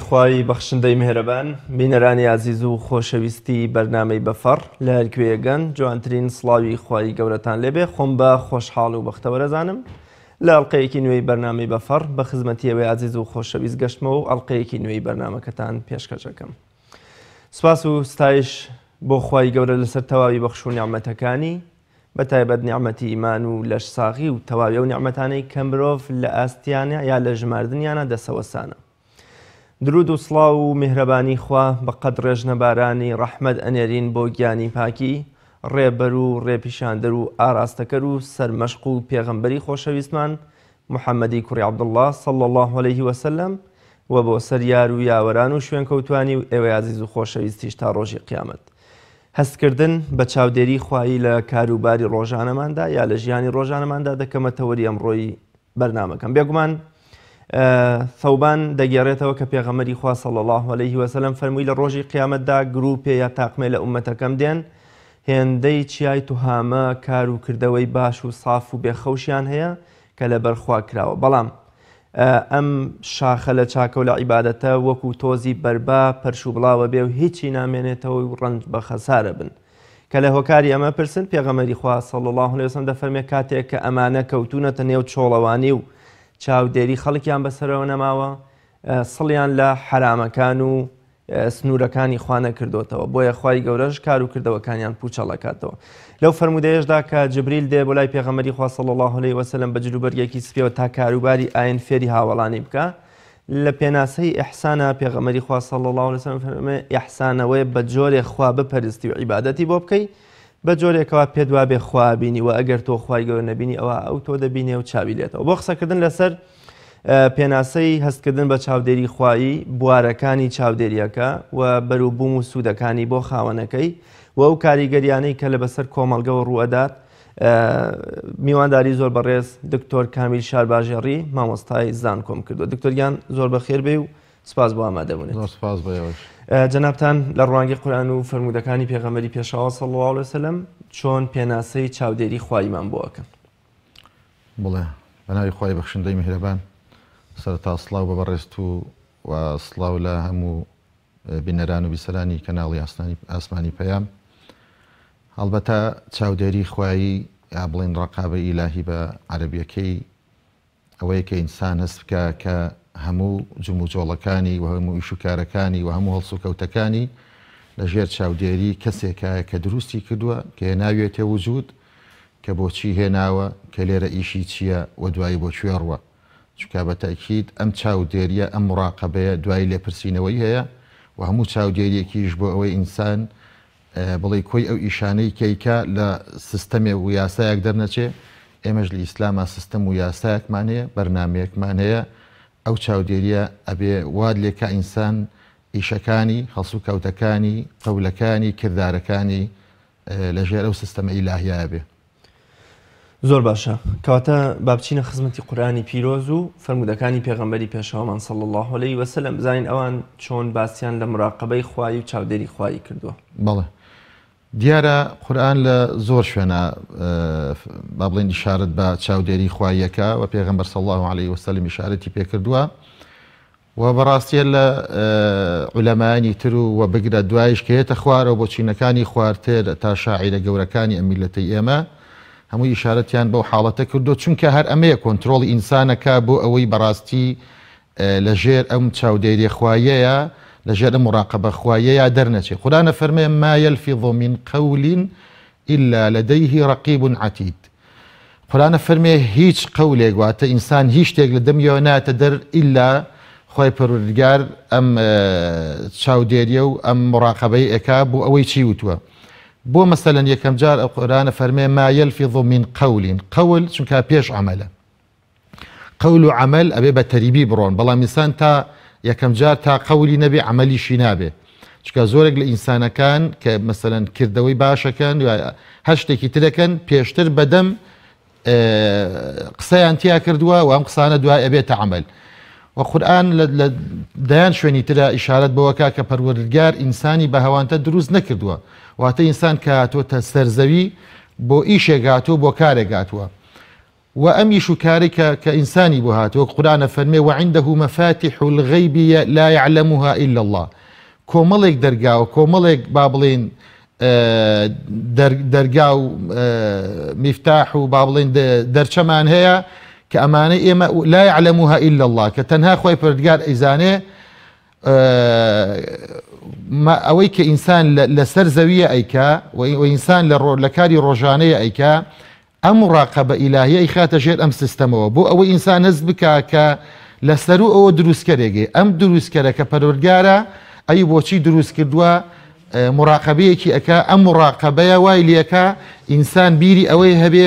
خوای بەخشندەی میهرەبان، بینەرانی ئازیز و خۆشەویستی بەرنامەی بەفەڕ لە هەرکوێیەگەن جوانترین سڵاوی خوای گەورەتان لێبێ، خۆم بە خۆشحاڵ و بەختەوەرەزانم لە ئەڵقەیەکی نوێی بەرنامەی بەفەڕ بە خزمەتی ئێوەی ئازیز و خۆشەویست گەشتمەوە و ئەڵقەیەکی نوێی بەرنامەکەتان پێشکەش ئەکەم. سوپاس و ستایش بۆ خوای گەورە لەسەر تەواوی بەخش و نیعمەتەکانی، بە تایبەت نیعمەتی ئیمان و لەش ساغی و تەواوی ئەو نیعمەتانەی کە مرۆڤ لە ئاستیانە یا لە ژماردنیانە دەسەوەسانە. درود و سڵاو و میهرەبانی خوا بە قەد ڕێژنە بارانی ڕەحمەت ئەنێرین بۆ گیانی پاکی ڕێبەر و ڕێپیشاندەر و ئاراستەکەر و سەرمەشق و پێغەمبەری خۆشەویستمان محمدی کوڕی عبداللە صلی اللە علیه وسلم و بۆ سەر یار و یاوەران و شوێنکەوتوانی و ئێوەی ئازیز و خۆشەویستیش تا ڕۆژی قیامەت. هەستکردن بە چاودێری خوایی لە کاروباری ڕۆژانەماندا یا لە ژیانی ڕۆژانەماندا دەکەمە تەوەری ئەمڕۆی بەرنامەکەم. بێگومان ثەوبان دەگێڕێتەوە کە پێغەمبەری خوا صلی اللە علیه وسلم فەرمووی لە ڕۆژی قیامەتدا گروپێ یا تاقمێ لە ئوممەتەکەم دێن هێندەی چیای توهامە کار و کردەوەی باش و ساف و بێخەوشیان هەیە کە لەبەر خوا کراوە بەڵام ئەم شاخە لە چاکە و لە عیبادەتە وەکو تۆزی بەربا پەرش و بڵاوە بێ و هیچی نامێنێتەوە و ڕەنج بە خەسارە بن. کە لە هۆکاری ئەمە پرسن پێغەمبەری خوا صلی اللە علیە وسلم دەفەرمێ کاتێک کە ئەمانە کەوتوونەتە نێو چۆڵەوانی و چاودێری خەڵکیان بەسەرەوە نەماوە سڵیان لە حەرامەکان و سنوورەکانی خوا نەکردۆتەوە بۆیە خوای گەورەش کار و کردەوەکانیان پوچەڵ ئەکاتەوە لەو فەرموودەیەشدا کە جبریل دێ بۆ لای پێغەمبەری خوا صلی الله علیه وسلم بە جلوبەرگێکی سپیەوە تا کاروباری ئاین فێری هاوەڵانی بکا لە پێناسەی ئیحسانا پێغەمبەری خوا صلی الله علیه وسلم فەرمووی ئیحسانەوەی بە جۆرێ خوا بپەرستی و عیبادەتی بۆ بکەی بە جۆرێکەوە پێت وابێ خوا بینی و ئەگەر تۆ خوای گەورە نەبینی ئەوە ئەو تۆ دەبینێ و چاوی لێتەوە بۆ قسەکردن لەسەر پێناسەی هەستکردن بە چاودێری خوایی، بوارەکانی چاودێرییەکە و بەروبووم و سوودەکانی بۆ خاوەنەکەی و ئەو کاریگەریانەی کە لە بەسەر کۆمەڵگەوە ڕووئەدات، میوانداری زۆر بەڕێز دکتۆر کامیل شارباژێڕی مامۆستای زانکۆم کردووە. دکتۆر گیان زۆر بەخێر بێی و سپاس بۆ ئامادەبوونت. زۆر سپاس بۆ ئێوەش. جەنابتان لە ڕوانگەی قورئان و فەرموودەکانی پێغەمبەری پێشەوا صلی اللە علیە وسلم چۆن پێناسەی چاودێری خواییمان بۆ ئەکەن؟ بڵێ بەناوی خوای بەخشندەی میهرەبان سەرەتا سڵاو بە بەڕێزت و و سڵاو لە هەموو بینەران و بیسەرانی کەناڵی ئاسمانی پەیام هەڵبەتە چاودێری خوایی یا بڵێن ڕقابە ئیلاهی بە عەرەبیەکەی ئەوەیە کە ئینسان هەست بکا کە هەموو جموجۆڵەکانی و هەموو ئیش و کارەکانی و هەموو هەڵسوکەوتەکانی لە ژێر چاودێری کەسێکایە کە دروستی کردووە، کە هێناویەتە وجود، کە بۆچی هێناوە، کە لێرە ئیشی چییە و دوایی بۆ کوێ ڕوە. چونکە بە تەئکید ئەم چاودێرییە، ئەم موڕاقەبەیە دوایی لێپرسینەوەی هەیە و هەموو چاودێرییەکیش بۆ ئەوەی ئینسان بڵێی کۆی ئەو ئیشانەی کە ئەیکا لە سیستەمێ و یاسایەک دەرنەچێ، ئێمەش لە ئیسلاما سیستەم و یاسایەکمان هەیە، بەرنامەیەکمان هەیە، ئەو چاودێریە ئەبێ وات لێکا ئینسان ئیشەکانی، هەڵسوکەوتەکانی، قەولەکانی، کردارەکانی لە ژێر ئەو سیستەمە ئیلاهیایە بێ. زۆر باشە کەواتە با بچینە خزمەتی قورئانی پیرۆز و فەرموودەکانی پێغەمبەری پێشەوامان صلی اللە علیه وسلم بزانین ئەوان چۆن باسیان لە مراقەبەی خوایی و چاودێری خوایی کردووە. بەڵێ دیارە قورئان لە زۆر شوێنە با بڵێین ئیشارەت بە چاودێری خواییەکە و پێغەمبەر صلی اللە علیه وسلم ئیشارەتی پێکردووە وە بەڕاستی هەر لە عولەمایانی تر و وە بگرە دوایش کە یەتە خوارەوە بۆ چینەکانی خوارتر تا شاعیرە گەورەکانی ئەم میللەتەی ئێمە هەمووی ئیشارەتیان بەو حاڵەتە کردووە چونکە هەر ئەمەیە کۆنترۆڵی ئینسانەکە بۆ ئەوەی بەڕاستی لە ژێر ئەم چاودێریە خواییەیە لە ژێر ئەم مراقەبە خواییەیە دەرنەچێ قورئان ئەفەرمێ ما یلفظ من قول الا لدیه رقیب عتید قورئان ئەفەرمێ هیچ قەولێک واتە ئینسان هیچ شتێک لە دەمیەوە نایەتە دەر ئیلا خوای پەروەردگار ئەم چاودێریە و ئەم مراقەبەی ئەکا بۆ ئەوەی چی وتووە بۆ مەسەلەن یەکەم جار ئەو قورئان ئەفەرمێ ما یلفظ من قول قول چونکە پێش عەمەلە قەول و عەمەل ئەبێ بە تەریبی بڕۆن بەڵام ئینسان تا یەکەم جار تا قەولی نەبێ عەمەلیشی نابێ چونکە زۆرێک لە ئینسانەکان کە مەسەلەن کردەوەی باشەکەن یا هەر شتێکی ترەکەن پێشتر بەدەم قسەیان تیا کردووە و ئەم قسانە دوای ئەبێتە عەمەل و قورئان لە دەیان شوێنی ترە ئیشارەت بەوەکا کە پەروەردگار ئینسانی بە هەوانتە دروست نەکردووە واتە ئینسان کە هاتووەتە سەرزەوی بۆ ئیشێک هاتووە بۆ کارێک هاتووە. و ئەم ئیش و کارەی کە کە ئینسانی بۆ هاتووە وەک قورئان ئەفەرمێ وعنده مفاتح الغیب لا یعلمها الا اللە کۆمەڵێک دەرگا و کۆمەڵێک با بڵێین دەرگا و میفتاح و با بڵێین دەرچەمان هەیە کە ئەمانە ئێمە لا یعلمها الا اللە کە تەنها خۆی پەروەردگار ئەیزانێ ئەوەی کە ئینسان لەسەر زەویە ئەیکا و ئینسان لە کاری ڕۆژانەیە ئەیکا ئەم موڕاقەبە ئیلاهیە ئەیخاتە ژێر ئەم سیستەمەوە بۆ ئەوەی ئینسان هەست بکا کە لە سەروو ئەوە دروستکەرێک هەیە، ئەم دروستکەرە کە پەروەردگارە ئەوی بۆچی دروست کردووە موڕاقەبەیەکی ئەکا، ئەم موڕاقەبەیە وای لێکا ئینسان بیری ئەوەی هەبێ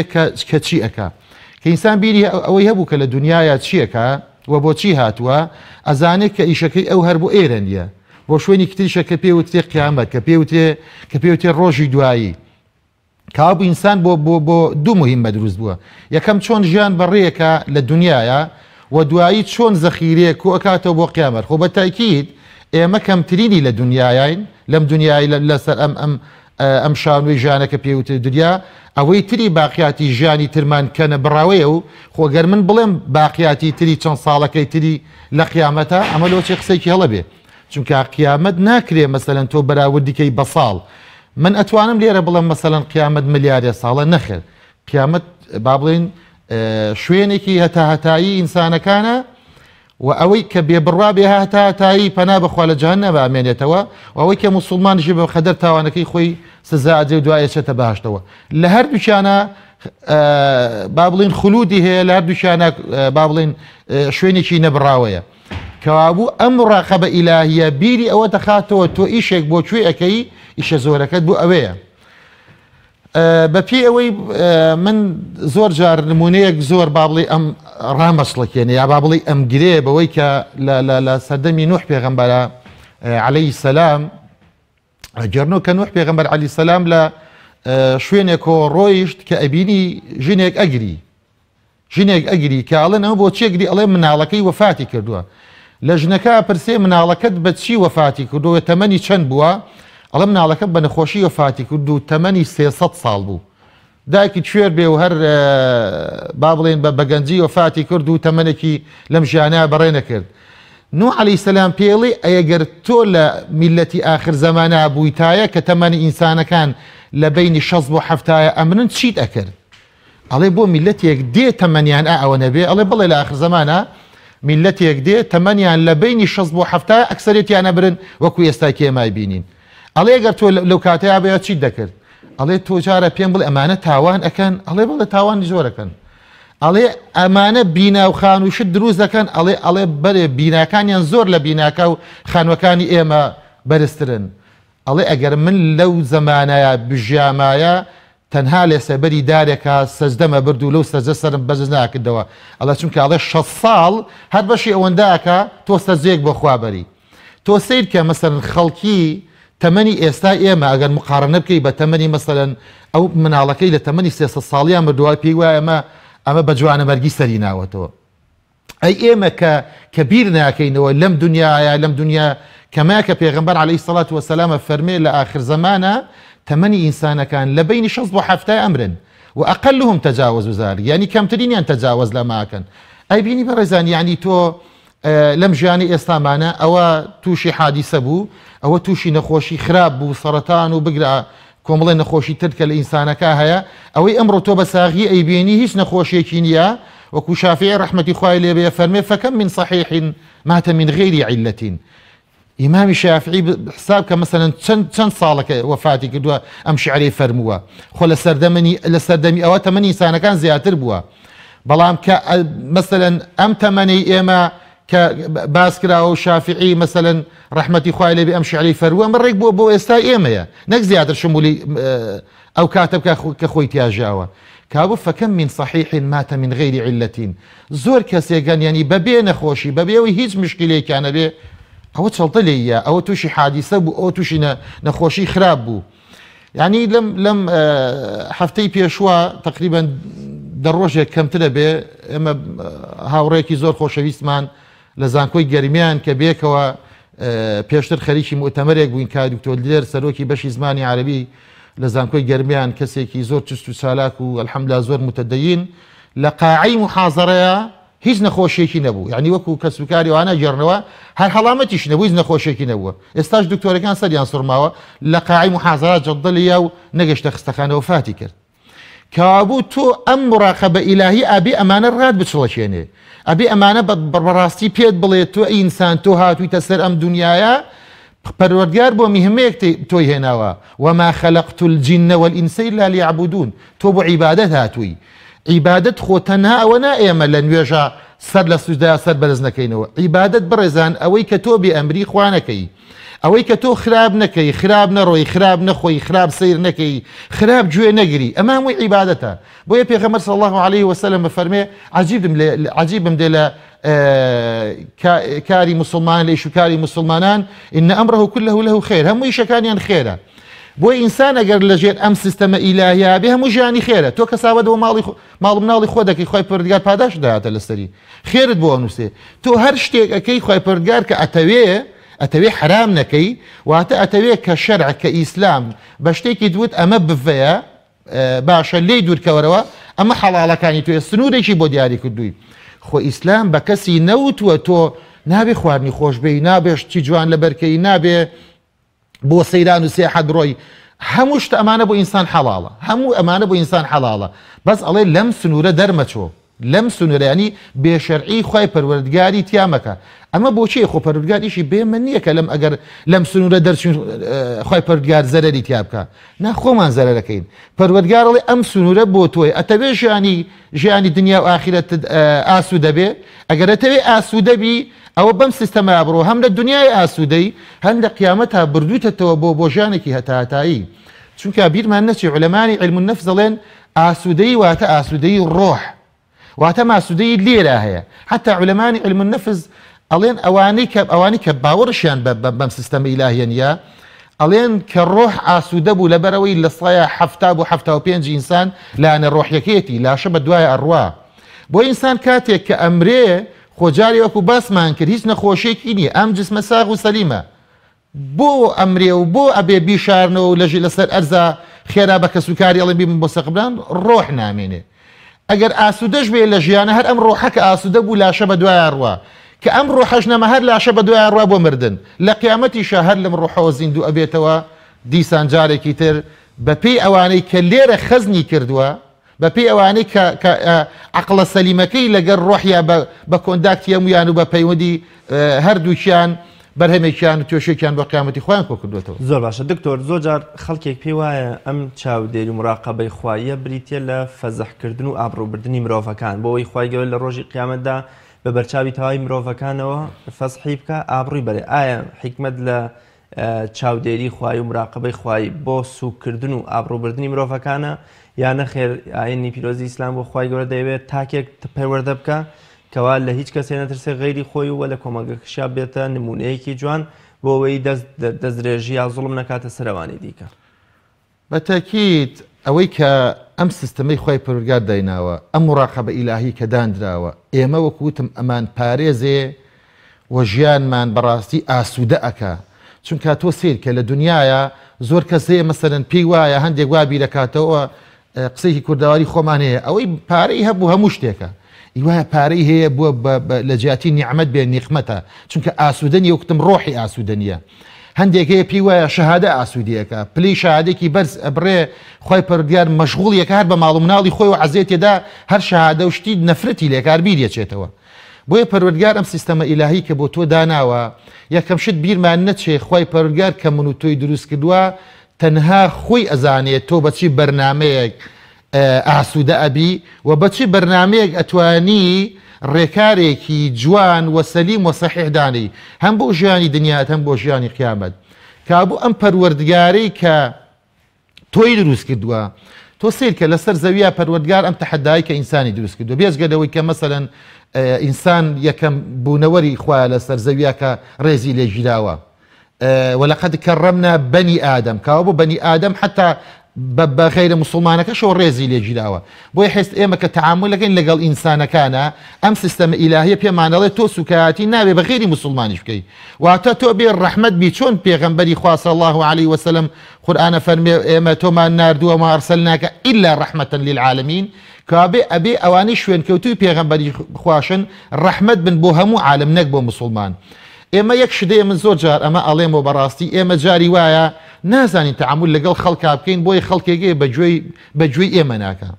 کە چی ئەکا. کە ئینسان بیری ئەوەی هەبوو کە لە دونیایا چی ئەکا و بۆچی هاتووە ئەزانێ کە ئیشەکەی ئەو هەر بۆ ئێرە نییە بۆ شوێنێکی تریشە کە پێی وترێ قیامەت کە پێی وترێ کە پێی وترێ ڕۆژی دوایی. کەوابوو ئینسان بۆ بۆ بۆ دوو موهیممە دروست بووە، یەکەم چۆن ژیان بەڕێکا لە دونیایا و دوایی چۆن زەخیرەیەک کۆ ئەکاتەوە بۆ قیامەت، خۆ بە تەئکید ئێمە کەمترینی لە دونیایاین، لەم دونیای لەسەر ئەم ئەم ئەم شانۆی ژیانە کە پێی وترێ دونیا، ئەوەی تری باقیاتی ژیانی ترمان کە نەبڕاوەیە و خۆ گەر من بڵێم باقیاتی تری چەند ساڵەکەی تری لە قیامەتە ئەمە لۆچێ قسەیەکی هەڵە بێ. چونکە قیامەت ناکرێ مەسەلەن تۆ بەراوردی کەی بە ساڵ من ئەتوانم لێرە بڵێم مەسەلەن قیامەت ملیارێ ساڵە نەخێر قیامەت با بڵێن شوێنێکی هەتا هەتایی ئینسانەکانە و ئەوەی کە بێ بڕوا بێ هەتا هەتایی پەنا بەخوا لە جەهەنەم ئامێنێتەوە و ئەوەی کە موسڵمانیشی بە قەدەر تاوانەکەی خۆی سزا ئەدرێ و دوای ئەچێتە بەهەشتەوە لە هەردووکیانە با بڵین خلودی هەیە لە هەردووکیانە با بڵین شوێنێکی نەبڕاوەیە کەوابوو ئەم مڕاقەبە ئیلاهیە بیری ئەوە دەخاتەوە تۆ ئیشێک بۆ کوێ ئەکەی ئیشە زۆرەکەت بۆ ئەوەیە. بە پێی ئەوەی من زۆر جار نمونەیەک زۆر با بڵێ ئەم ڕامەچڵەکێنێ یا با بڵێ ئەم گرێ بەوەی کە لە سەردەمی نوح پێغەمبەرە عەلەیهی سەلام گەرنۆ کە نوح پێغەمبەر عەلی سەلام لە شوێنێکەوە ڕۆیشت کە ئەبینی ژنێک ئەگری ژنێک ئەگری کە ئەڵێن ئەمە بۆ چی ئەگری ئەڵێ مناڵەکەی وەفاتی کردووە لە ژنەکە ئەپرسێ مناڵەکەت بە چی وەفاتی کردووە تەمەنی چەند بووە ئەڵێ مناڵەکەم بە نەخۆشی وەفاتی کرد و تەمەنی 300 ساڵ بوو دایکی کوێر بێ و هەر با بڵێن بە بەگەنجی وەفاتی کرد و تەمەنێکی لەم ژیانە بەڕێ نەکرد نوح عەلەیهی سەلام پێڵی ئەگەر تۆ لە میلەتی ئاخر زەمانە بوویتایە کە تەمەنی ئینسانەکان لە بەینی شەست بۆ حەفتایە ئەمرن چیت ئەکرد ئەڵێ بۆ میللەتێک دێ تەمەنیان ئا ئەوە نەبێ؟ ئەڵێ بەڵێ لە ئاخر زەمانا میللەتێک دێ تەمەنیان لە بەینی شەست بۆ حەفتا ئەکسەرێتیان ئەمرن وەکو ئێستای کە ئێمە ئەیبینین. ئەڵێ ئەگەر تۆ لەو کاتەیا بێ چیت دەکرد؟ ئەڵێ تۆ جارە پێم بڵێ ئەمانە تاوان ئەکەن؟ ئەڵێ بەڵێ تاوانی زۆر ئەکەن. ئەڵێ ئەمانە بینا و خانوو شت دروست دەکەن؟ ئەڵێ ئەڵێ بەرێ بیناکانیان زۆر لە بیناکە و خانووەکانی ئێمە بەرزترن. ئەڵێ ئەگەر من لەو زەمانەیا بژیامایە تەنها لە سێبەری دارێکا سەجدەم ئەبرد و لەو سەجدە سەرم بەرز ناکردەوە ئەڵێ چونکە ئەڵێ 6 ساڵ هەر بەشی ئەوەندە ئەکا تۆ سەجدەیەک بۆ خوا بەری تۆ سەیر کە مەسەلەن خەڵکی تەمەنی ئێستای ئێمە ئەگەر مقارنە بکەی بە تەمەنی مەسەلەن ئەو مناڵەکەی لە تەمەنی 300 ساڵیان مردووە پێی وایە ئەمە ئەمە بە جوانەمەرگی سەری ناوەتەوە. ئەی ئێمە کە کە بیر ناکەینەوە لەم دنیاە لەم دنیا کەمە کە پێغەمبەر عەلەیهی سەڵات وەسەلام فەرمێ لە ئاخر زەمانە تەمەنی ئینسانەکان لە بەینی شەست بۆ حەفتای ئەمرن و ئەقلهم تجاوز ذلك یعنی کەمترینیان تەجاوەز لەمە ئەکەن ئەی بینی بەڕێزان یعنی تۆ لەم ژیانی ئێستامانە ئەوە تووشی حادیسە بوو ئەوە تووشی نەخۆشی خراپ بوو سەرەتان و بگرە کۆمەڵێ نەخۆشی تر کە لە ئینسانەکا هەیە ئەوەی ئەمڕۆ تۆ بە ساغی ئەیبینی هیچ نەخۆشیەکی نیە وەکو شافعی ڕەحمەتی خوای لێ بێ فەرمێ فکم من صحیح مات من غیر علة ئیمامی شافعی حساب کە مەسەلەن چەند چەند ساڵەکە وەفاتی کردووە ئەم شعرەی فەرمووە خۆ لە سەردەمنی لە سەردەمی ئەوە تەمەنی ئینسانەکان زیاتر بووە بەڵام کە مەسەلەن ئەم تەمەنەی ئێمە کە باس کراوە و شافعی مەسەلەن ڕەحمەتی خوای لێ بێ ئەم شعرەی فەرمووە ئەمە ڕێک بۆ بۆ ئێستای ئێمەیە نەک زیاتر شمولی ئەو کاتە بکە کە خۆی تیا ژیاوە کابوو فکم من صحیح مات من غیر علة زۆر کەسێکن یعنی بەبێ نەخۆشی بەبێ ئەوەی هیچ مشکلێکیان نەبێ ئەوە چڵتە لێیە ئەوە تووشی حادیسە بوو ئەوە تووشی نەخۆشی خراپ بوو یعنی لەم لەم هەفتەی پێشوە تقریبا دە ڕۆژێک کەمترە بێ ئێمە هاوڕێکی زۆر خۆشەویستمان لە زانکۆی گەرمیان کە بێکەوە پێشتر خەریکی موتەمەرێک بووین کا دکتۆر دلێر سەرۆکی بەشی زمانی عەربی لە زانکۆی گەرمیان کەسێکی زۆر چست و چالاک و الحمدلله زۆر متدەین. لە قاعەی موحازەرەیا هیچ نەخۆشیەکی نەبوو یانی وەکو کەسوکاری ئەوانە گێڕنەوە هەر هەڵامەتیش نەبوو هیچ نەخۆشیەکی نەبووە ئێستاش دکتۆرەکان سەریان سوڕماوە لە قاعەی موحازەرا جەڵدە لێیا و نەگەشتە خستەخانە وەفاتی کرد کەوابوو تۆ ئەم مراقەبە ئیلاهی ئەبێ ئەمانە ڕات بچڵەکێنێ ئەبێ ئەمانە بەڕاستی پێت بڵێ تۆ ئینسان تۆ هاتوویتە سەر ئەم دنیاە پەروەردگار بۆ میهمەیەک تۆی هێناوە وما خلقت الجن والانس الا ليعبدون تۆ بۆ عیبادەت هاتووی عیبادەت خۆ تەنها ئەوە نا ئێمە لە نوێژا سەر لە سوجدا سەر بەرز نەکەینەوە عیبادەت بەڕێزان ئەوەی کە تۆ بێ ئەمری خوا نەکەی ئەوەی کە تۆ خراپ نەکەی خراپ نەڕۆی خراپ نەخۆی خراپ سەیر نەکەی خراپ گوێ نەگری ئەمە هەمووی عیبادەتە بۆیە پێغەمبەر صلی الله علیه وسلم بفەرمێ عجیبم لێ عجیبم دێ لە کاری مسلمان لە ئیش و کاری مسلمانان إن أمره كله له خير هەموو ئیشەکانیان خێرە بۆ ئینسان ئەگەر لەژێر ئەم سیستەمە ئیلاهیا بێ هەموو ژیانی خێرە تۆ کەساوەت بۆ ماڵی ماڵ مناڵی خۆ دەکەی خی پەروەردگار پاداش داهاتە لەسەری خێرت بۆ ئەنووسێ تۆ هەر شتێک ئەەکەی خی پەروەردگار کە ئەتەوێ ئەتەوێ حرام نەکەی واتە ئەتەوێ کە شەرع کە ئیسلام بە شتێکی دوت ئەمە بڤەیە باشە لێی دوورکەوەرەوە ئەمە حەڵاڵەکانی تۆیە سنوورێکی بۆ دیاری کردووی خۆ ئیسلام بە کەسی نەوتووە تۆ نابێ خواردنی خۆش بێی نابێ شتی جوان لەبەرکەی نابێ بۆ سەیران و سیاحەت بڕۆی هەموو شت ئەمانە بۆ ئینسان حەڵاڵە هەموو ئەمانە بۆ ئینسان حەڵاڵە بەس ئەڵێ لەم سنوورە دەرمەچۆ لەم سنورە یانی بێ شەرعی خوای پەروەردگاری تیا مەکە ئەمە بۆچی خۆ پەروەردگار ئیشی بێ من نییە کە لەم ئەگەر لەم سنورە دەرچوین خوای پەروەردگار زەرەری تیا بکە نا خۆمان زەرەرەکەین پەروەردگار ئەڵێ ئەم سنورە بۆ تۆی ئەتەوێ ژیانی ژیانی دنیا و ئاخیرەتت ئاسوودە بێ ئەگەر ئەتەوێ ئاسوودە بی ئەوە بەم سیستەمە بڕۆ هەم لە دنیای ئاسوودەی هەم لە قیامەتا بردووتەتەوە بۆ بۆ ژیانێکی هەتاهەتایی چونکە بیرمان نەچێ عولەمانی علم النفس دەڵێن ئاسوودەیی واتە ئاسوودەیی ڕۆح واتە ماسوودەیی لێرە هەیە حتا عولەمانی علم النفس ئەڵێن ئەوانەی کە ئەوانەی کە باوەڕشیان بەم سیستەمە ئیلاهیە نییە ئەڵێن کە ڕۆح ئاسوودە بوو لەبەرەوەی لە سایە 70 بۆ 75 ئینسان لایەنە ڕۆحیەکەیەتی لاشە بە دوای ئەڕوا بۆ ئینسان کاتێک کە ئەمرێ خۆجاری وەکو باسمان کرد هیچ نەخۆشیێکی نییە ئەم جسمە ساغ و سەلیمە بۆ ئەمرێ و بۆ ئەبێ بیشارنەوە و لەژی لەسەر ئەرزا خێرا بە کەسوکاری ئەڵێن بیبن بۆ سەقبران ڕۆح نامێنێ ئەگەر ئاسوودەش بێ لە ژیانە هەر ئەم ڕۆحە کە ئاسوودە بوو لاشە بە دوایە ڕوا کە ئەم ڕۆحەش نەما هەر لاشە بە دوایە ڕوا بۆ مردن لە قیامەتیشا هەر لەم ڕۆحەوە زیندوو ئەبێتەوە دیسان جارێکی تر بە پێی ئەوانەی کە لێرە خەزنی کردووە بە پێی ئەوانەی کە کە عەقڵە سەلیمەکەی لەگەر ڕۆحیا بە بە کۆنداکتی هەموویان و بە پەیوەندی هەردووکیان بەرهەمێکیان و توێشێکیان بۆ قیامەتی خۆیان کۆ کردوێتەوە. زۆر باشە دکتۆر، زۆر جار خەڵکێک پێی وایە ئەم چاودێری و مراقەبەی خواییە بریتیە لە فەزح کردن و ئابڕووبردنی مرۆڤەکان بۆ ئەوەی خوای گەورە لە ڕۆژی قیامەتدا بە بەرچاوی تەواوی مرۆڤەکانەوە فەزحی بکا ئابڕووی بەرێ ئایا حیکمەت لە چاودێری خوایی و مراقەبەی خوایی بۆ سوک کردن و ئابڕووبردنی مرۆڤەکانە یا نەخێر ئاینی پیرۆزی ئیسلام بۆ خوای گەورە دەیەوێت تاکێک پەروەردە بکە کەوا لە هیچ کەسێ نەترسێ غەیری خۆی و لە کۆمەڵگەکەشیا بێتە نمونەیەکی جوان بۆ ئەوەی دەست دەستدرێژی یا زوڵم نەکاتە سەر ئەوانی دیکە. بە تەئکید ئەوەی کە ئەم سیستەمەی خوای پەروەردگار دایناوە، ئەم موراقەبە ئیلاهی کە داندراوە، ئێمە وەکو وتم ئەمان پارێزێ و ژیانمان بەڕاستی ئاسوودە ئەکا. چونکا تۆ سەیر کە لە دونیایا زۆر کەس هەیە مەسەلەن پێی وایە هەندێک وا بیرەکاتەوە قسەیەکی کوردەواری خۆمان هەیە ئەوەی پارەی هەبوو هەموو شتێکە ئی وایە پارەی هەیە بووە لە جیاتی نیعمەت بێ نیقمەتە چونکە ئاسوودە نیە وەکوتم ڕۆحی ئاسوودە نییە هەندێک هەیە پێی وایە شەهادە ئاسوودیەکە پلەی شەهادێکی بەرز ئەبڕێ خوای پەروەردگار مەشغوڵیەکە هەر بە ماڵ و مناڵی خۆی و عەزێت تێدا هەر شەهادە و شتی نەفرەتی لێکار بیریەچێتەوە بۆیە پەروەردگار ئەم سیستەمە ئیلاهی کە بۆ تۆ داناوە یەکەم شت بیرمان نەچێ خوای پەروەردگار کە من و تۆی دروست کردووە تەنها خۆی ئەزانێ تۆ بە چی بەرنامەیەک ئاسوودە ئەبی و بە چ بەرنامەیەک ئەتوانی ڕێکارێکی جوان و سەلیم و سەحیح دانێی هەم بۆ ژیانی دنیات هەم بۆ ژیانی قیامەت کابوو ئەم پەروەردگارەی کە تۆی دروست کردووە تۆ سەیر کە لەسەر زەویە پەروەردگار ئەم تەحەدای کە ئینسانی دروست کردووە بێجگە لەوەی کە مەسەلەن ئینسان یەکەم بوونەوەری خوایە لەسەر زەویە کە ڕێزی لێگیراوە ولقد کرمنا بنی آدم کەوابوو بەنی ئادەم حتا بە غەیرە موسڵمانەکەشەوە ڕێزی لێ گیراوە بۆیە حێست ئێمە کە تەعامول ئەکەین لەگەڵ ئینسانەکانا ئەم سیستەمە ئیلاهیە پێمان ئەڵێ تۆ سوکایەتی نابێ بە غەیری موسڵمانیش بکەی واتە تۆ بێ ڕەحمەت بی چۆن پێغەمبەری خوا صلی اللە علیه وسلم قورئانە فەرمێ ئێمە تۆمان ناردووە ما ارسلناک الا رحمة للعالمین. کەوابێ ئەبێ ئەوانەی شوێنکەوتووی پێغەمبەری خواشن ڕەحمەت بن بۆ هەموو عالەم نەک بۆ موسوڵمان. ئێمە یەک شت هەیە من زۆر جار ئەمە ئەڵێم و بەڕاستی ئێمە جاری وایە نازانین تەعامول لەگەڵ خەڵکا بکەین بۆیە خەڵکێک هەیە بە گوێی بە گوێی ئێمە ناکا.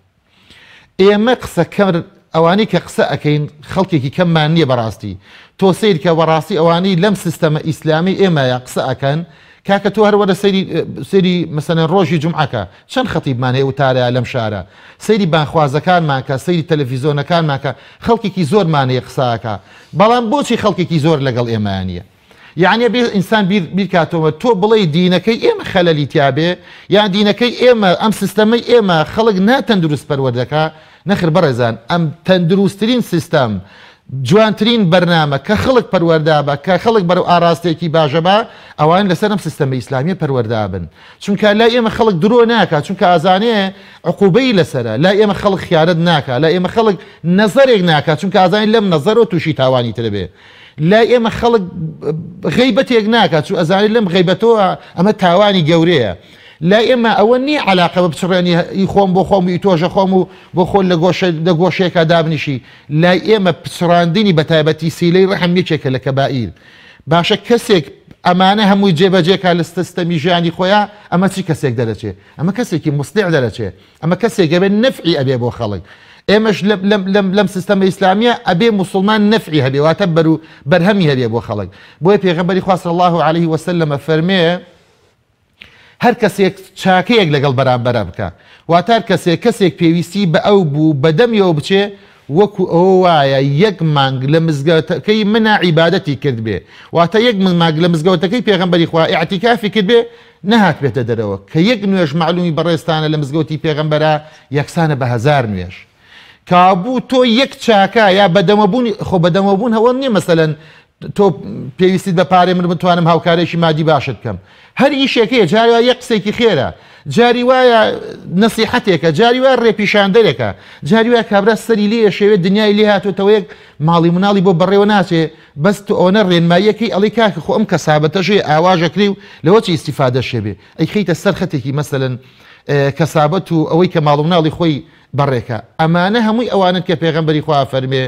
ئێمە قسەکەر ئەوانەی کە قسە ئەکەین خەڵکێکی کەممان نییە بەڕاستی تۆ سەیر کە بەڕاستی ئەوانەی لەم سیستەمە ئیسلامی ئێمەیە قسە ئەکەن کاکە تۆ هەر وەرە سەیری سەیری مەسەلەن ڕۆژی جومعەکە چەند خەتیبمان هەیە وتارەیە لەم شارە سەیری بانخوازەکانمان کە سەیری تەلەفیزۆنەکانمان کە خەڵکێکی زۆرمان هەیە قسە ئەکا بەڵام بۆچی خەڵکێکی زۆر لەگەڵ ئێمەیان نییە یەعنی ئەبێ ئینسان بیر بیرکاتەوە تۆ بڵێی دینەکەی ئێمە خەلەلی تیابێ یان دینەکەی ئێمە ئەم سیستەمەی ئێمە خەڵک ناتەندروست پەروەردەکا نەخر بەڕێزان ئەم تەندروستترین سیستەم جوانترین بەرنامە کە خەڵک پەروەردابە کە خەڵک بەرەو ئاراستەیەکی باشەبا ئەوان لەسەر ئەم سیستەمە ئیسلامیە پەروەردابن چونکە لای ئێمە خەڵک درۆ ناکا چونکە ئازانێ عقوبەی لەسەرە لای ئێمە خەڵک خیانەت ناکا لای ئێمە خەڵک نەزەرێک ناکا چونکە ئازانێ لەم نەزەرەوە تووشی تاوانی ترە بێ لای ئێمە خەڵک غەیبەتێک ناکات چون ئەزانێت لەم غەیبەتەوە ئەمە تاوانی گەورەیە لای ئێمە ئەوە نییە علاقە بە بچڕێنی ئی خۆم بۆ خۆم و ئی تۆژە خۆم و بۆ خۆ لە گۆشە لە گۆشەیەکا دابنیشی لای ئێمە پچڕاندنی بە تایبەتی سیلەی ڕەحم یەکێکە لە کەبائیر باشە کەسێک ئەمانە هەمووی جێبەجێ کا لە ستەمی ژیانی خۆیا ئەمە چی کەسێک دەرەچێ ئەمە کەسێکی موسلیح دەرەچێ ئەمە کەسێک ئەبێ نەفعی ئەبێ بۆ خەڵک ئێمەش لەم لەم سیستەمە ئیسلامیە ئەبێ موسڵمان نەفعی هەبێ واتە بەر و بەرهەمی هەبێ بۆ خەڵک بۆیە پێغەمبەری خوا صلی الله علیه وسلم فەرمێ هەر کەسێک چاکەیەک لەگەڵ بەرامبەرە بکە واتە هەر کەسێک کەسێک پێویستی بە ئەو بوو بەدەمیەوە بچێ وەکو ئەوە وایە یەک مانگ لە مزگەوتەکەی منا عیبادەتی کردبێ واتە یەک مانگ لە مزگەوتەکەی پێغەمبەری خوا ئیعتیکافی کردبێ نەهاتبێتە دەرەوە کە یەک نوێژ مەعلومی بەڕێزتانە لە مزگەوتی پێغەمبەرا یەکسانە بە هەزار نوێژ کابوو تۆ یەک چاکە یا بەدەمەبوونی خۆ بەدەمەبوون هەوە نییە مەسەلەن تۆ پێویستیت بە پارەی من بتوانم هاوکارێکی مادی باشت بکەم هەر ئیشێک هەیە جاری وایە یەک قسێکی خێرە جاری وایە نەسیحەتێکە جاری وایە ڕێپیشاندەرێکە جاری وایە کابرا سەری لێ شێوێت دنیای لێ هاتوتەوە یەک ماڵی مناڵی بۆ بەڕێوە ناچێ بەس تۆ ئەوەنە ڕێنماییەکەی ئەڵێی کاکە خۆ ئەم کەسابەتەش هەیە ئاواش ئەکرێ و لەوە چی ئیستیفادەش هەبێ ئەیخەیتە سەر خەتێکی مەسەلەن کەسابەت و ئەوەی کە ماڵ و مناڵی خۆی بەڕێکا ئەمانە هەمووی ئەوانەن کە پێغەمبەری خوا ئەفەرمێ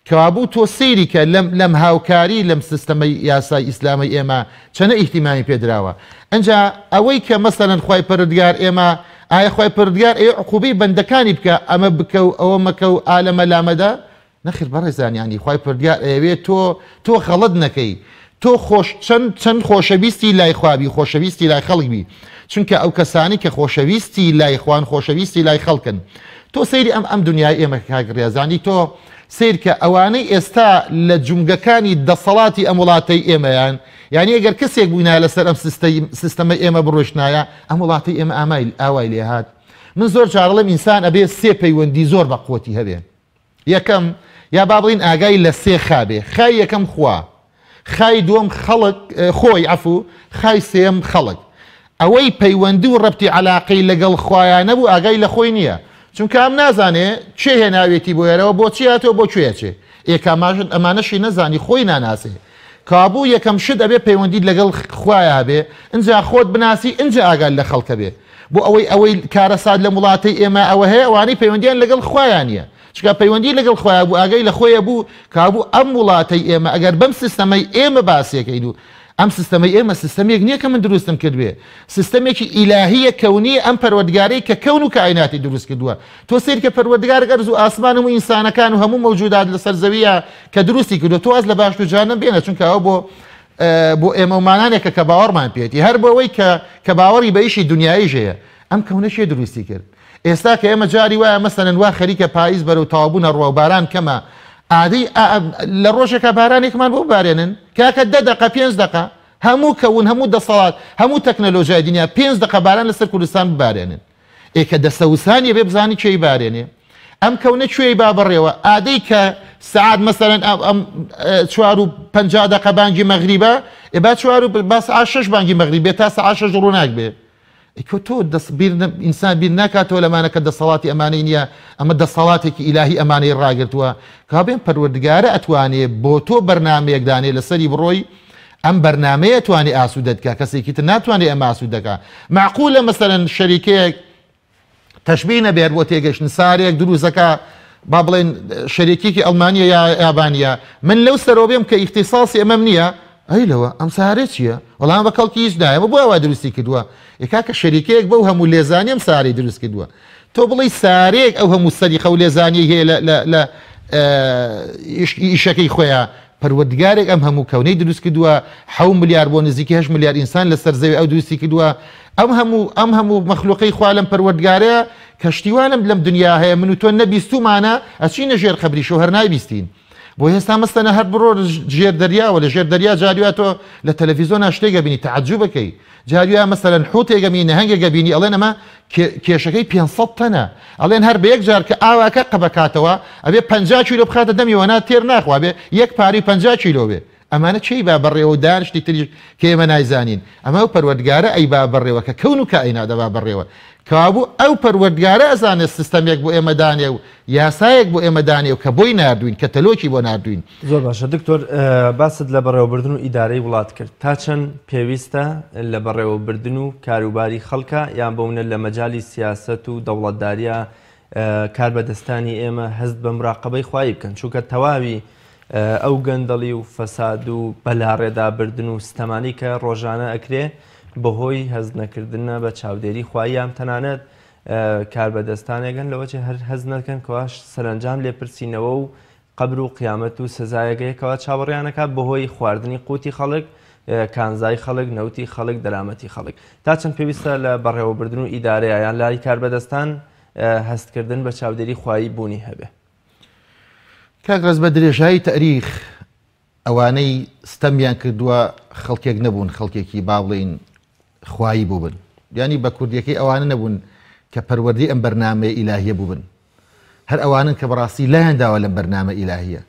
کەوابوو تۆ سەیری کە لەم لەم هاوکاری لەم سیستەمەی یاسای ئیسلامەی ئێمە چەنە ئیهتیمامی پێ دراوە ئنجا ئەوەی کە مەسەلەن خوای پەروردگار ئێمە ئایا خوای پەروردگار ئەیە عقوبەی بەندەکانی بکا ئەمە بکە و ئەوە مەکە و ئا لەمە لامەدە نەخیر بەڕێزان یانی خوای پەروردگار ئەیەوێ تۆ تۆ غەڵەت نەکەی تۆ خۆش چەند چەند خۆشەویستی لای خوا بی خۆشەویستی لای خەڵک بی چونکە ئەو کەسانی کە خۆشەویستی لای خوان خۆشەویستی لای خەڵکن تۆ سەیری ئەم ئەم دنیای ئێمە کاک ڕیازانی تۆ سەیرکە ئەوانەی ئێستا لە جومگەکانی دەسەڵاتی ئەم وڵاتەی ئێمەیان یانی ئەگەر کەسێک بووینایە لەسەر ئەم سیستەمەی ئێمە بڕۆشتنایە ئەم وڵاتەی ئێمە ئامای ئاوای لێهات من زۆر جار ئەڵێم ئینسان ئەبێ سێ پەیوەندی زۆر بە قوتی هەبێ یەکەم، یا با بڵێین ئاگای لە سێ خا بێ، خای یەکەم خوا، خای دووەم خەڵک، خۆی عەفو، خای سێیەم خەڵک. ئەوەی پەیوەندی و ڕەبتی عەلاقەی لەگەڵ خوایا نەبوو ئاگای لە خۆی نییە، چونکە ئەم نازانێ کێ هێناوێتی بۆ ئێرەوە، بۆچی هاتووە، بۆ کوێ ئەچێ. ئێ کاماش ئەمانەشی نەزانی خۆی ناناسێ. کەوابوو یەکەم شت ئەبێ پەیوەندیت لەگەڵ خوایا هەبێ، ئینجا خۆت بناسی، ئینجا ئاگات لە خەڵک هەبێ. بۆ ئەوەی ئەوەی کارەسات لەم وڵاتەی ئێمە ئەوە هەیە ئەوانەی پەیوەندیان لەگەڵ خوایان نیە چونکە پەیوەندی لەگەڵ خوایە بوو ئاگای لە خۆیە بوو کابوو ئەم وڵاتەی ئێمە ئەگەر بەم سیستەمەی ئێمە باسیەکەین و ئەم سیستەمەی ئێمە سیستەمێک نییە کە من دروستم کردبێ سیستەمێکی ئیلاهیە کەونیە ئەم پەروەردگارەی کە کەون و کائیناتی دروست کردووە تۆ سەیر کە پەروەردگارێک ئەرز و ئاسمان و ئینسانەکان و هەموو مەوجودات لەسەر زەویە کە دروستی کردووە تۆ واز لە باشت و جانم بێنە چونکە ئەوە بۆ بۆ ئێمە و مانانێکە کە باوەڕمان پێیەتی هەر بۆ ئەوەی کە کە باوەڕی بە ئیشی دونیاییش هەیە ئەم کەونە کێ دروستی کرد ئێستا کە ئێمە جاری وایە مەسەلەن وا خەریکە پاییز بەرەو تەواوبوون ئەڕوا و باران کەمە ئادەی لە ڕۆژێکا بارانێکمان بۆ ببارێنن کاکە دە دەقە پێنج دەقە هەموو کەون هەموو دەسەڵات هەموو تەکنەلۆژیای دنیا پێنج دەقە باران لەسەر کوردستان ببارێنن ئێ کە دەسەوسانی ئەبێ بزانی کێی بارێنێ ئەم کەونە کوێی با بەڕێوە ئادەی کە سەعات مەسەلەن ئەم چوار و پەنجا دەقە بانگی مەغریبە ئێ با چوار و با سەعات شەش بانگی مەغریب بێ تا سەعات شەش ڕووناک بێ ئەی تۆ دەست بیر ئینسان بیر ناکاتەوە لەمانە کە دەسەڵاتی ئەمانەی نییە ئەمە دەسەڵاتێکی ئیلاهی ئەمانەی ڕاگرتووە کابێن پەروەردگارە ئەتوانێ بۆ تۆ بەرنامەیەک دانێ لەسەری بڕۆی ئەم بەرنامەیە توانی ئاسوودەت کا کەسێکی تر ناتوانێ ئەمە ئاسوودە کا مەعقولە مەسەلەن شەریکەیەک تەشبیه نەبێ هەر بۆ تێگەشتن سارێک دروستەکە با بڵێن شەرێکێکی ئەڵمانیە یا یابانیە من لەو سەرەوە بێم کە ئیختیساسی ئەمەم نییە ئەی لەوە ئەم سارێ چییە وەڵام بە کەڵکی هیچ نایەمە بۆ ئەوە دروستی کردووە ئێ کاکە شەریکەیەک بەو هەموو لێزانیەم سارەی دروست کردووە تۆ بڵێی سارێک ئەو هەموو سەلیقە و لێزانیەی هەیە لە لە لە ئیشەکەی خۆیان پەروەردگارێک ئەم هەموو کەونەی دروست کردووە حەو ملیار بۆ نزیکی هەشت ملیار ئینسان لەسەر زەوی ئەو دروستی کردووە ئەم هەموو ئەم هەموو مەخلوقەی خوا لەم پەروەردگارەیە کە شتی وا لەم لەم دنیا هەیە من و تۆ نەبیستوومانە ئەچینە ژێر قەبریشەوە هەر نایبیستین بۆ ئێستا مەسەنە هەر بڕۆ ژێر دەریاوە لە ژێر دەریا جاریوا تۆ لە تەلەفیزۆنا شتێک ئەبینی تەعەجوبەکەی جاریوا مەسەلەن حوتێک ئەبینی نەهەنگێک ئەبینی ئەڵێن ئەمە کێشەکەی 500 تەنە ئەڵێن هەر بە یەک جار کە ئاواکە قەبەکاتەوە ئەبێ 50 کیلۆ بخاتە دەمیەوە نا تێر ناخوا بێ یەک پاری 50 کیلۆ بێ ئەمانە کێی با بەڕێوە دان شتی تریش کە ئێمە نایزانین ئەمە ئەو پەروەردگارە ئەیبا بەڕێوە کە کەون و کائینات ئەبا بەڕێوە کەوابوو ئەو پەروەردگارە ئەزانێت سیستەمێک بۆ ئێمە دانێ و یاسایەک بۆ ئێمە دانێ و کە بۆی ناردووین کەتەلۆکی بۆ ناردووین. زۆر باشە دکتۆر باست لە بەڕێوەبردن و ئیدارەی وڵات کرد تا چەند پێویستە لە بەڕێوەبردن و کاروباری خەڵکە یان بۆ منە لە مەجالی سیاسەت و دەوڵەتداریە کاربەدەستانی ئێمە هەست بە مراقەبەی خوایی بکەن چونکە تەواوی ئەو گەندەڵی و فەساد و بەلاڕێدا بردن و ستەمانی کە ڕۆژانە ئەکرێ بەهۆی هەست نەکردنە بە چاودێری خواییان تەنانەت کاربەدەستانێک هەن لەوەچێ هەر هەست نەکەن کەوا سەرەنجام لێپرسینەوە و قەبر و قیامەت و سزایەک هەیە کەوا چاوەڕێیان ئەکات بەهۆی خواردنی قوتی خەڵک، کانزای خەڵک، نەوتی خەڵک، دەرامەتی خەڵک. تا چەند پێویستە لە بەڕێوەبردن و ئیدارەیا یان لای کاربەدەستان هەستکردن بە چاودێری خوایی بوونی هەبێ؟ کاک ڕێز بە درێژایی تەئریخ ئەوانەی ستەمیان کردووە خەڵکێک نەبوون خەڵکێکی با بڵێین خوایی بووبن یانی بە کوردیەکەی ئەوانە نەبوون کە پەروەردەی ئەم بەرنامەیە ئیلاهیە بووبن هەر ئەوانن کە بەڕاستی لایان داوە لەم بەرنامە ئیلاهیە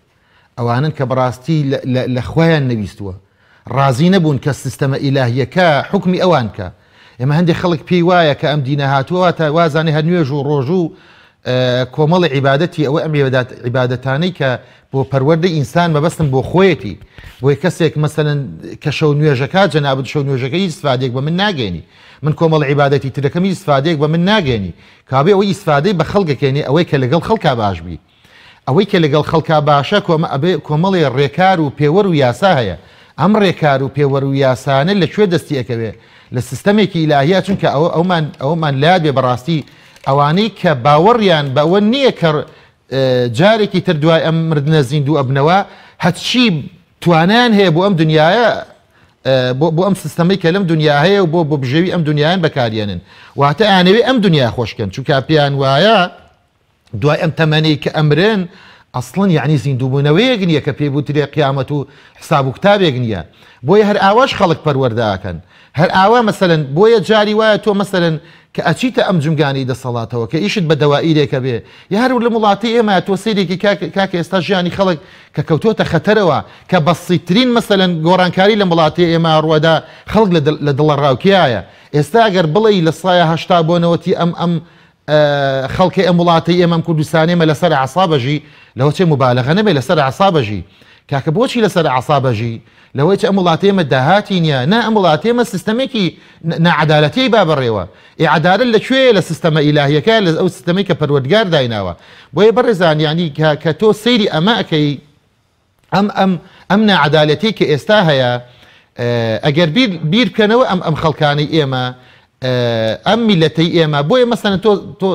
ئەوانن کە بەڕاستی لە خوایان نەویستووە ڕازی نەبوون کە سیستەمە ئیلاهیەکە حوکمی ئەوان بکا. ئێمە هەندێک خەڵک پێی وایە کە ئەم دینە هاتووە واتە وازانێ هەر نوێژ و ڕۆژوو و کۆمەڵی عیبادەتی ئەوە ئەم عیبادەتانەی کە بۆ پەروەردەی ئینسان مەبەستم بۆ خۆیەتی بۆیە کەسێک مەسەلەن کە شەو نوێژەکە جەنابت شەو نوێژەکە هیچ ئیسفادەیەک بە من ناگەێنی من کۆمەڵ عیبادەتی ترەکەم هیچ ئیسفادەیەک بە من ناگەێنی کابێ ئەوەی ئیسفادەی بە خەڵکەکەێنێ ئەوەی کە لەگەڵ خەڵکا باش بی ئەوەی کە لەگەڵ خەڵکا باشە کۆمە ئەبێ کۆمەڵێ ڕێکار و پێوەر و یاسا هەیە ئەم ڕێکار و پێوەر و یاسانە لە کوێ دەستی ئەکەوێ لە سیستەمێکی ئیلاهیە چونکە ئەوە ئەومان ئەومان لات بێ بەڕاستی ئەوانەی کە باوەڕیان بەوە نییە کە جارێکی تر دوای ئەم مردنە زیندوو ئەبنەوە هەرچی توانایان هەیە بۆ ئەم دنیاە بۆ ئەم سیستەمەی کە لەم دنیا هەیە و بۆ بۆ بژێوی ئەم دنیایان بەکاریێنن واتە ئەیانەوێ ئەم دنیا خۆشکەن چونکە پێیان وایە دوای ئەم تەمەنەی کە ئەمرن ئەسڵەن یەعنی زیندووبوونەوەیەک نییە کە پێی بوترێ قیامەت و حساب و کتابێک نییە بۆیە هەر ئاواش خەڵک پەروەردە ئەکەن هەر ئاوا مەسەلەن بۆیە جاری وایە تۆ مەسەلەن کە ئەچیتە ئەم جومگانەی دەسەڵاتەوە کە ئیشت بە دەوائیرێکە بێ یا هەر لەم وڵاتەی ئێمە تۆ سەیرێکی کاک کاکە ئێستا ژیانی خەڵک کە کەوتۆتە خەتەرەوە کە بەسیترین مەسەلەن گۆڕانکاری لەم وڵاتەی ئێمە ڕوەدا خەڵک لە دڵەڕاوکێیایە ئێستا ئەگەر بڵێی لە سایە 80 بۆ نەوەتی ئەم ئەم خەڵکی ئەم وڵاتەی ئێمە ئەم کوردستانەی ئێمە لەسەر ئەعساب ئەژی لەوە چێ موبالەغە نەبێ لەسەر ئەعساب ئەژی کاکە بۆچی لەسەر ئەعساب ئەژی لەوەی چ ئەم وڵاتەی ئێمە داهاتی نییە نا ئەم وڵاتەی ئێمە سیستەمێکی ناعەدالەتیی با بەڕێوە ئێ عەدالەت لە کوێیە لە سیستەمە ئیلاهیەکە لە ئەو سیستەمەی کە پەروەردگار دایناوە بۆیە بەڕێزان یانی کە تۆ سەیری ئەمە ئەکەی ئەم ئەم ئەم ناعەدالەتیەی کە ئێستا هەیە ئەگەر بیر بیر بکەنەوە ئەم ئەم خەڵکانەی ئێمە ئەم میلەتەی ئێمە بۆیە مەسەن تۆ تۆ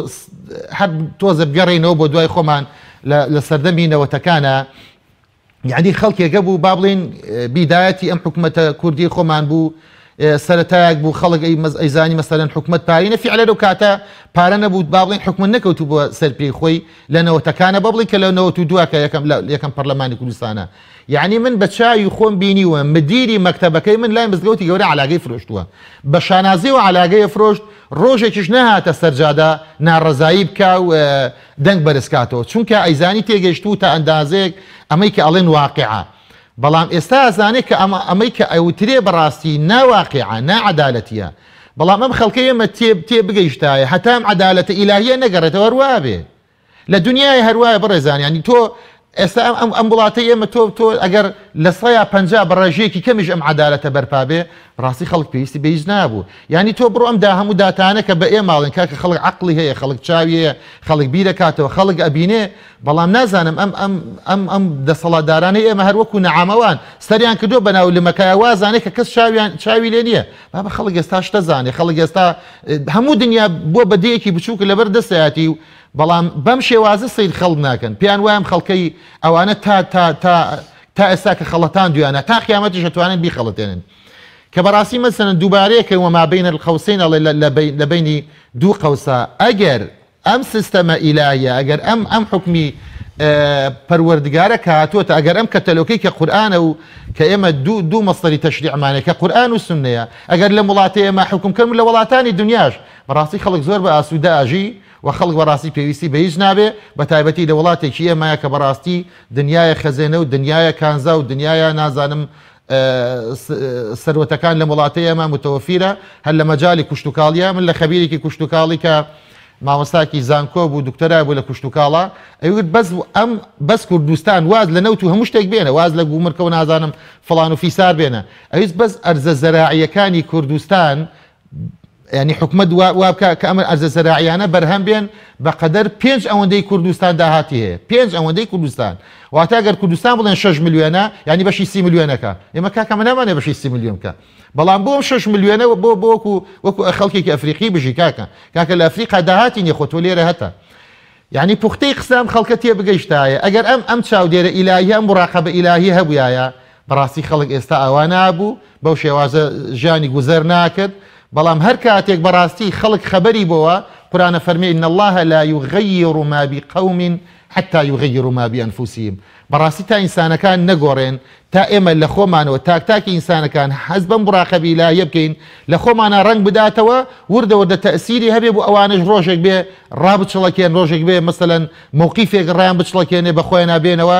هەر تۆزە بگەڕێینەوە بۆ دوای خۆمان لە سەردەمی نەوەتەکانە یعنی خەڵکێکە بوو با بڵین بیدایەتی ئەم حکوومەتە کوردی خۆمان بوو سەرەتایەک بوو خەڵک ئەی مەز ئەیزانی مەسەلەن حکومەت پارەی نە فیعلەن ئەو کاتە پارە نەبوو با بڵێین حکومەت نەکەوتوو بووە سەر پێی خۆی لە نەوەتەکانە با بڵێین کە لە 92 کە یەکەم لە یەکەم پەرلەمانی کوردستانە یعنی من بە چاوی خۆم بینیوە مدیری مەکتەبەکەی من لای مزگەوتی گەورە عەلاگەی فرۆشتووە بە شانازیەوە عەلاگەیە فرۆشت ڕۆژێکیش نەهاتە سەرجادە ناڕەزایی بکا و دەنگ بەرزکاتەوە چونکە ئەیزانی تێگەیشتوو تا ئەندازەیەک ئەمەی کە ئەڵێن واقعە بەڵام ئێستا ئەزانێ کە ئەمە ئەمەی کە ئەوترێ بەڕاستی نا واقیعە نا عەدالەتیە بەڵام ئەم خەڵکەی ئێمە تێ تێ بگەیشتایە هەتا ئەم عەدالەتە ئیلاهیە نەگەڕێتەوە هەر وابێ لە دنیای هەر وایە بەڕێزان یانی تۆ ئێستا ئەم ئەم ئەم وڵاتەی ئێمە تۆ تۆ ئەگەر 50% بە ڕێژەیەکی کەمیش ئەم عەدالەتە بەرپا بێ، ڕاستی خەڵک پێویستی بە هیچ نابوو. یانی تۆ بڕۆ ئەم دا هەموو داتانە کە بە ئێماڵێن کاکە خەڵک عەقڵی هەیە، خەڵک چاوی هەیە، خەڵک بیرەکاتەوە، خەڵک ئەبینێ، بەڵام نازانم ئەم ئەم ئەم ئەم دەسەڵاتدارانەی ئێمە هەر وەکو نەعامەوان سەریان کردووە بەناو لمەکایە وازانێ کە کەس چاویان چاوی لێ نییە. بابە خەڵک ئێستا شتە زانێ، خەڵک ئێستا هەموو دنیا بووە بە دێیەکی بچووک لەبەر دەستایەتی و بەڵام بەم شێوازە سەیر خەڵک ناکەن، پێیان وایە ئەم خەڵکەی ئەوانە تا تا تا تا ئێستا کە خەڵەتاندویانە تا قیامەتیش ئەتوانن بیخەڵەتێنن. کە بەڕاستی مەسەلەن دووبارەیەکە وما بین القوسین ئەڵێ لە بەینی دوو قەوسا، ئەگەر ئەم سیستەمە ئیلاهیە، ئەگەر ئەم ئەم حوکمی پەروەردگارە کە هاتووەتە، ئەگەر ئەم کەتەلۆکەی کە قورئانە و کە ئێمە دوو دوو مەسدەری تەشریعمانە کە قورئان و سوننەیە، ئەگەر لەم وڵاتەی ئێمە حوکم کەن و لە وڵاتانی دنیاش بەڕاستی خەڵک زۆر بە ئاسوودە ئەژی و خەڵک بەڕاستی پێویستی بە هیچ نابێ، بە تایبەتی لە وڵاتێکی ئێمە کە بەڕاستی دنیایە خەزێنە و دنیایە کانزا و دنیایە نازانم سەروەتەکان لەم وڵاتەی ئێمە متەوەفیرە، هەر لە مەجالی کوشتوکاڵیە. من لە خەبیرێکی کوشتوکاڵی کە مامۆستاکی زانکۆ بوو، دکتۆرای بوو لە کوشتوکاڵا، ئەیوت بەس ئەم بەس کوردستان واز لە نەوت و هەموو شتێک بێنە، واز لە گومرکە و نازانم فڵان و فیسار بێنە، ئەویست بەس ئەرزە زەراعیەکانی کوردستان یانی حکومەت وا بکا کە ئەم ئەرزە زەراعیانە بەرهەم بێن بە قەدەر پێنج ئەوەندەی کوردستان داهاتی هەیە، پێنج ئەوەندەی کوردستان. واتە ئەگەر کوردستان بڵێن 6 ملیۆنە، یانی بەشی 30 ملیۆنەکە. ئێمە کاکە ئەمە نامانێ بەشی 30 ملیۆن بکە، بەڵام بۆ ئەم 6 ملیۆنە بۆ بۆ وەکو وەکو خەڵکێکی ئەفریقی بژی کاکە. کاکە لە ئەفریقا داهاتی نییە، خۆ تۆ لێرە هەتە. یانی پوختەی قسە ئەم خەڵکە تێبگەیشتایە، ئەگەر ئەم ئەم چاودێرە ئیلاهیە، ئەم مراقەبە ئیلاهیە هەبوویایە، بەڕاستی خەڵک ئێستا ئاوا نابوو، بەو شێوازە ژیانی گوزەر ناکرد، بەڵام هەر کاتێک بەڕاستی خەڵک خەبەری بۆوە، قورئان ئەفەرمێ ان اللە لا یغیر ما بقوم حتی یغیروا ما بانفسهم، بەڕاستی تا ئینسانەکان نەگۆڕێن، تا ئێمە لە خۆمانەوە تاک تاکی ئینسانەکان حەز بەم مراقەبە ئیلاهیە بکەین، لە خۆمانا ڕەنگ بداتەوە، وردە وردە تەئسیری هەبێ بۆ ئەوانەش ڕۆژێک بێ ڕابچڵەکێن، ڕۆژێک بێ مەسەلەن مەوقیفێک ڕایان بچڵەکێنێ بە خۆیانا بێنەوە،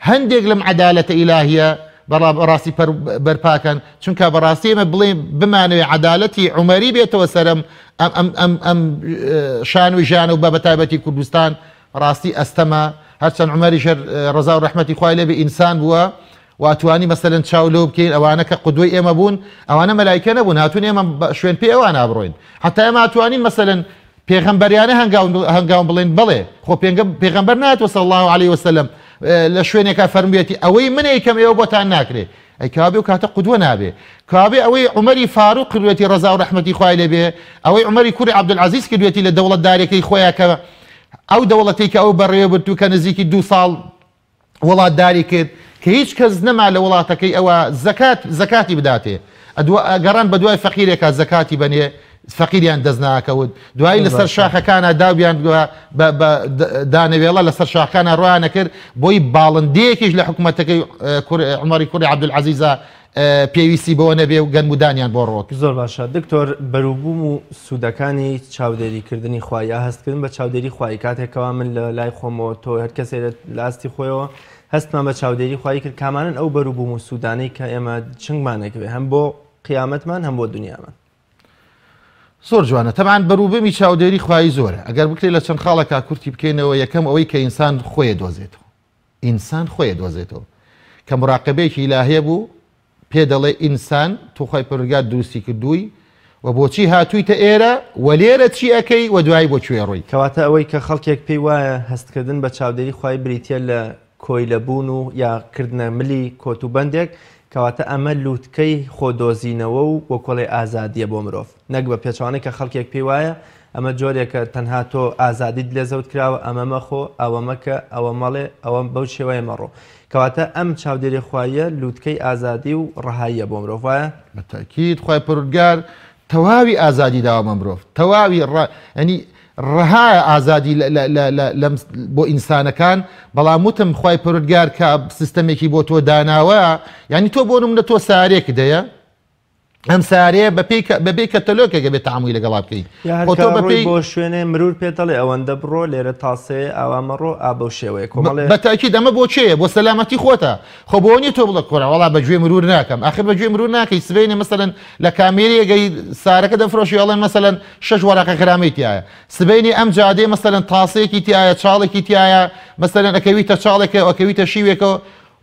هەندێک لەم عەدالەتە ئیلاهیە بەڕاستی بەرپاکەن، چونکە بەڕاستی ئێمە بڵێ بمانەوێ عەدالەتی عومەری بێتەوە سەرم ئەم ئەم ئەم ئەم شان و ژیان و بە بەتایبەتی کوردستان ڕاستی ئەستەمە. هەرچەند عومەریش هەر ڕەزا و ڕەحمەتی خوای لێبێ ئینسان بووە و ئەتوانی مەسەلەن چاو لەو بکەین، ئەوانە کە قودوەی ئێمە بوون ئەوانە مەلایکە نەبوون، هاتوون ئێمە شوێن پێ ئەوانە بڕۆین. حتا ئێمە ئەتوانین مەسەلەن پێغەمبەریانە هەنگاو هەنگاو بڵێن بەڵێ، خۆ پێغەمبەر نهاتووە صلی اللە علیه وسلم لە شوێنێکا فەرموویەتی ئەوەی من ئەیکەم ئێوە بۆتان ناکرێ. ئەی کەوابێ ئەو کاتە قودوە نابێ. کەوابێ ئەوەی عومەری فاروق کردوێتی ڕەزا و ڕەحمەتی خوای لێ بێ، ئەوەی عومەری کوڕی عەبدولعەزیز کردوێتی لە دەوڵەتداریەکەی خۆیا کە ئەو دەوڵەتەی کە ئەو بەڕێوە برد و کە نزیکی دوو ساڵ وڵاتداری کرد کە هیچ کەس نەما لە وڵاتەکەی ئەوە زەکات زەکاتی بداتێ، ئەگەڕان بە دوای فەقیرێکا زەکاتی بەنێ فەقیریان دەست ناکەوت، دوایی لەسەر شاخەکانە داویان بە دانەوێڵە لەسەر شاخەکانە ڕۆیانە کرد بۆی باڵندەیەکیش لە حکوومەتەکەی عومەری کوڕی عەبدولعەزیزە پێویستی بەوە نەبێ و گەنمودانیان بۆ ڕۆک. زۆر باشە دکتۆر، بەروبووم و سوودەکانی چاودێریکردنی خوای یا هەستکردن بە چاودێری خوای، کاتێکەوە من لە لای خۆمەوە تۆ هەر کەسێ لە ئاستی خۆیەوە هەستمان بە چاودێری خوای کرد، کامانن ئەو بەروبووم و سوودانەی کە ئێمە چنگمانەکەوێ هەم بۆ قیامەتمان هەم بۆ دنیامان؟ زۆر جوانە. تەبعەن بەروبوومی چاودێری خوایی زۆرە، ئەگەر بکرێت لە چەند خاڵێکا کورتی بکەینەوە، یەکەم ئەوەی کە ئینسان خۆی دۆزێتەوە، ئینسان خۆی دۆزێتەوە کە مراقبەیەکی ئیلاهیە بوو پێ دەڵێ ئینسان تۆ خوای پەروەردگار دروستی کردووی و بۆچی هاتوویتە ئێرە و لێرە چی ئەکەی و دوایی بۆ کوێ ڕۆی. کەواتە ئەوەی کە خەڵکێک پێی وایە هەستکردن بە چاودێری خوای بریتیە لە کۆیلە بوون و یا کردنە ملی کۆت و بەندێک، کەواتە ئەمە لوتکەی خۆ دۆزینەوە و وەکۆڵێ ئازادیە بۆ مرۆڤ، نەک بە پێچەوانەی کە خەڵکێک پێی وایە ئەمە جۆرێکە تەنها تۆ ئازادیت لێ زەوت کراوە، ئەمە مەخۆ، ئەوە مەکە، ئەوە مەڵێ، ئەوە بەو شێوەیە مەڕۆ. کەواتە ئەم چاودێری خواییە لوتکەی ئازادی و ڕەهاییە بۆ مرۆڤ، وایە؟ بە تەئکید خوای پەروەردگار تەواوی ئازادی داوە بە مرۆڤ، تەواوی ڕە یانی ڕەهایە ئازادی لە لە لە لە لەم بۆ ئینسانەکان، بەڵام وتم خوای پەروەردگار کە سیستەمێکی بۆ تۆ داناوە، یانی تۆ بۆ نمونە تۆ سارێکت هەیە، ئەم سارەیە بەپێی بەبێ کەتەلۆکێک ئەبێ تەعامولی لەگەڵا بکەی. یا هەر خۆ کە تۆ ڕۆی بەپێی بۆ شوێنێ مرور پێت دەڵێ ئەوەندە بڕۆ لێرە تاسەیە ئاوا مەڕۆ ئا بەو شێوەیە کۆمەڵێ. بە تەئکید ئەمە بۆ کێیە؟ بۆ سەلامەتی خۆتە. خۆ بۆ نیە تۆ بڵێ کوڕە وەڵا بە گوێ مرور ناکەم. ئاخر بە گوێ مرور ناکەی سبەینێ مەسەلەن لە کامێرەیەگەی سارەکە دەفرۆشی ئەڵێن مەسەلەن شەش وەرەقە غرامەی تیایە. سبەینێ ئەم جادەیە مەسەلەن تاسەیەکی تیایە چاڵێکی تیایە مەسەلەن ئەکەویتە چاڵێکەوە ئەکەویتە شیوێکەوە.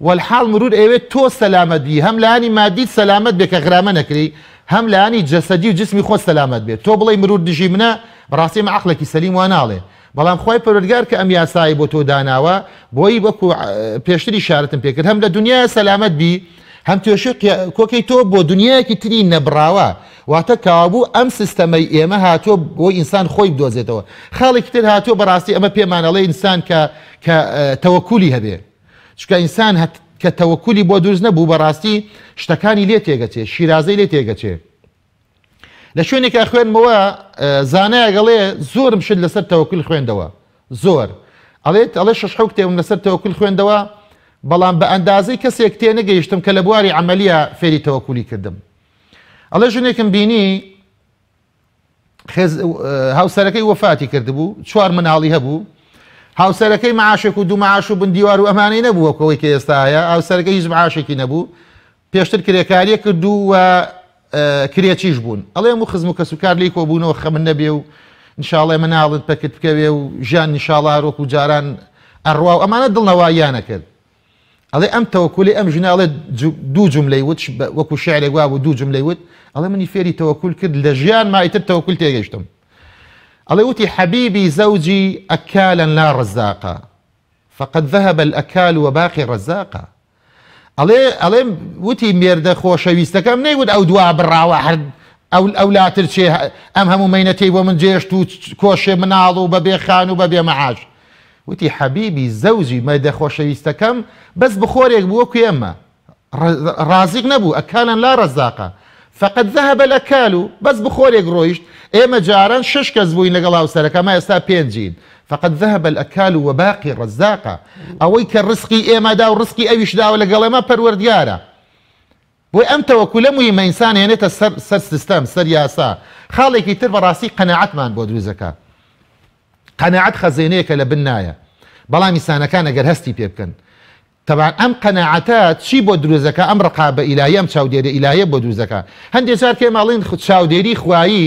وەلحاڵ مرور ئەیەوێت تۆ سەلامەت بی هەم لایەنی مادیت سەلامەت بێ کە غرامە نەکرێی هەم لایەنی جەسەدی و جسمی خۆت سەلامەت بێ تۆ بڵێی مرور دژی منە بەڕاستی ئەمە عەقڵێکی سەلیم وا ناڵێ بەڵام خوای پەروەردگار کە ئەم یاسایەی بۆ تۆ داناوە بۆی وەکو پێشتر ئیشارەتم پێ کرد هەم لە دنیایە سەلامەت بی هەم توێشی کۆکەی تۆ بۆ دنیایەکی تری نەبڕاوە واتە کەوابوو ئەم سیستەمەی ئێمە هاتووە بۆ ئینسان خۆی بدۆزێتەوە خاڵێکی تر هاتووە بەڕاستی ئەمە پێمان ئەڵێ ئینسان کە کە تەوەکولی هەبێ چونکە ئینسان هەت کە تەوەکولی بۆ دروست نەبوو بەڕاستی شتەکانی لێ تێگەچێ شیرازەی لێ تێگەچێ لە شوێنێکا خوێنمەوە زانایەک ئەڵێ زۆرم شت لەسەر تەوەکول خوێندەوە زۆر ئەڵێت ئەڵێ شەش حەوت کتێبم لەسەر تەوەکول خوێندەوە بەڵام بە ئەندازەی کەسێک تێ نەگەیشتم کە لە بواری عەمەلیە فێری تەوەکولی کردم ئەڵێ ژنێکم بینی خێز هاوسەرەکەی وەفاتی کردبوو چوار مناڵی هەبوو هاوسەرەکەی معاشێک و دوو معاش و بن دیوار و ئەمانەی نەبوو وەکەوەی کە ئێستا هەیە هاوسەرەکەی هیچ معاشێکی نەبوو پێشتر کرێکاریە کردو و کرێچیش بوون ئەڵێ هەموو خزم و کەسوکار لێی کۆبوونەوە خەمن نەبێ و انشاءاللە مناڵت پەکت بکەوێ و ژیان انشاءاللە هەر وەکو جاران ئەڕوا و ئەمانە دڵنەواییانە کرد ئەڵێ ئەم تەوەکولی ئەم ژنە ئەڵێ دوو جوملەی وت وەکو شعرێک وابوو دوو جوملەی وت ئەڵێ منی فێری تەوەکول کرد لە ژیان ما ئیتر تەوەکول تێگەیشتم ئەڵێ وتی حەبیبی زەوجی ئەکالا لا ڕەزاقا فقد ذهب الأکال وباقی ڕەزاقا ئەڵێ ئەڵێ وتی مێردە خۆشەویستەکەم نەیوت ئەو دوا بڕاوە هەر ئەو ئەولاتر چێ ئەم هەموو مەینەتەی بۆ من جێشت و کۆشێ مناڵ و بەبێ خان و بەبێ مەعاش وتی حەبیبی زەوجی مێردە خۆشەویستەکەم بەس بخۆرێک بوو وەکو ئێمە ڕازیق نەبوو ئەکالا لا ڕەزاقە فقد ذهب الاکال بەس بخۆرێک ڕۆیشت ئێمە جاران شەش کەس بووین لەگەڵ هاوسەرەکەما ئێستا پێنجین فقد ذهب الاکال وباقی الرزاقە ئەوەی کە ڕزقی ئێمە دا و ڕزقی ئەویش داوە لەگەڵ ئێمە پەروەردگارە بۆیە ئەم تەوەکولە موهیمە ئینسان هێنێتە سەر سەر سیستەم سەر یاسا خاڵێکی تر بەڕاستی قەناعەتمان بۆ دروست دەکا قەناعەت خەزێنەیەکە لە بن نایە بەڵام ئینسانەکان ئەگەر هەستی پێ بکەن تەبعەن ئەم قەناعەتە چی بۆ دروست دەکا ئەم ڕقابە ئیلاهیە ئەم چاودێریە ئیلاهیە بۆ دروست دەکا هەندێ جار کە ئێمە ئەڵێین چاودێری خوایی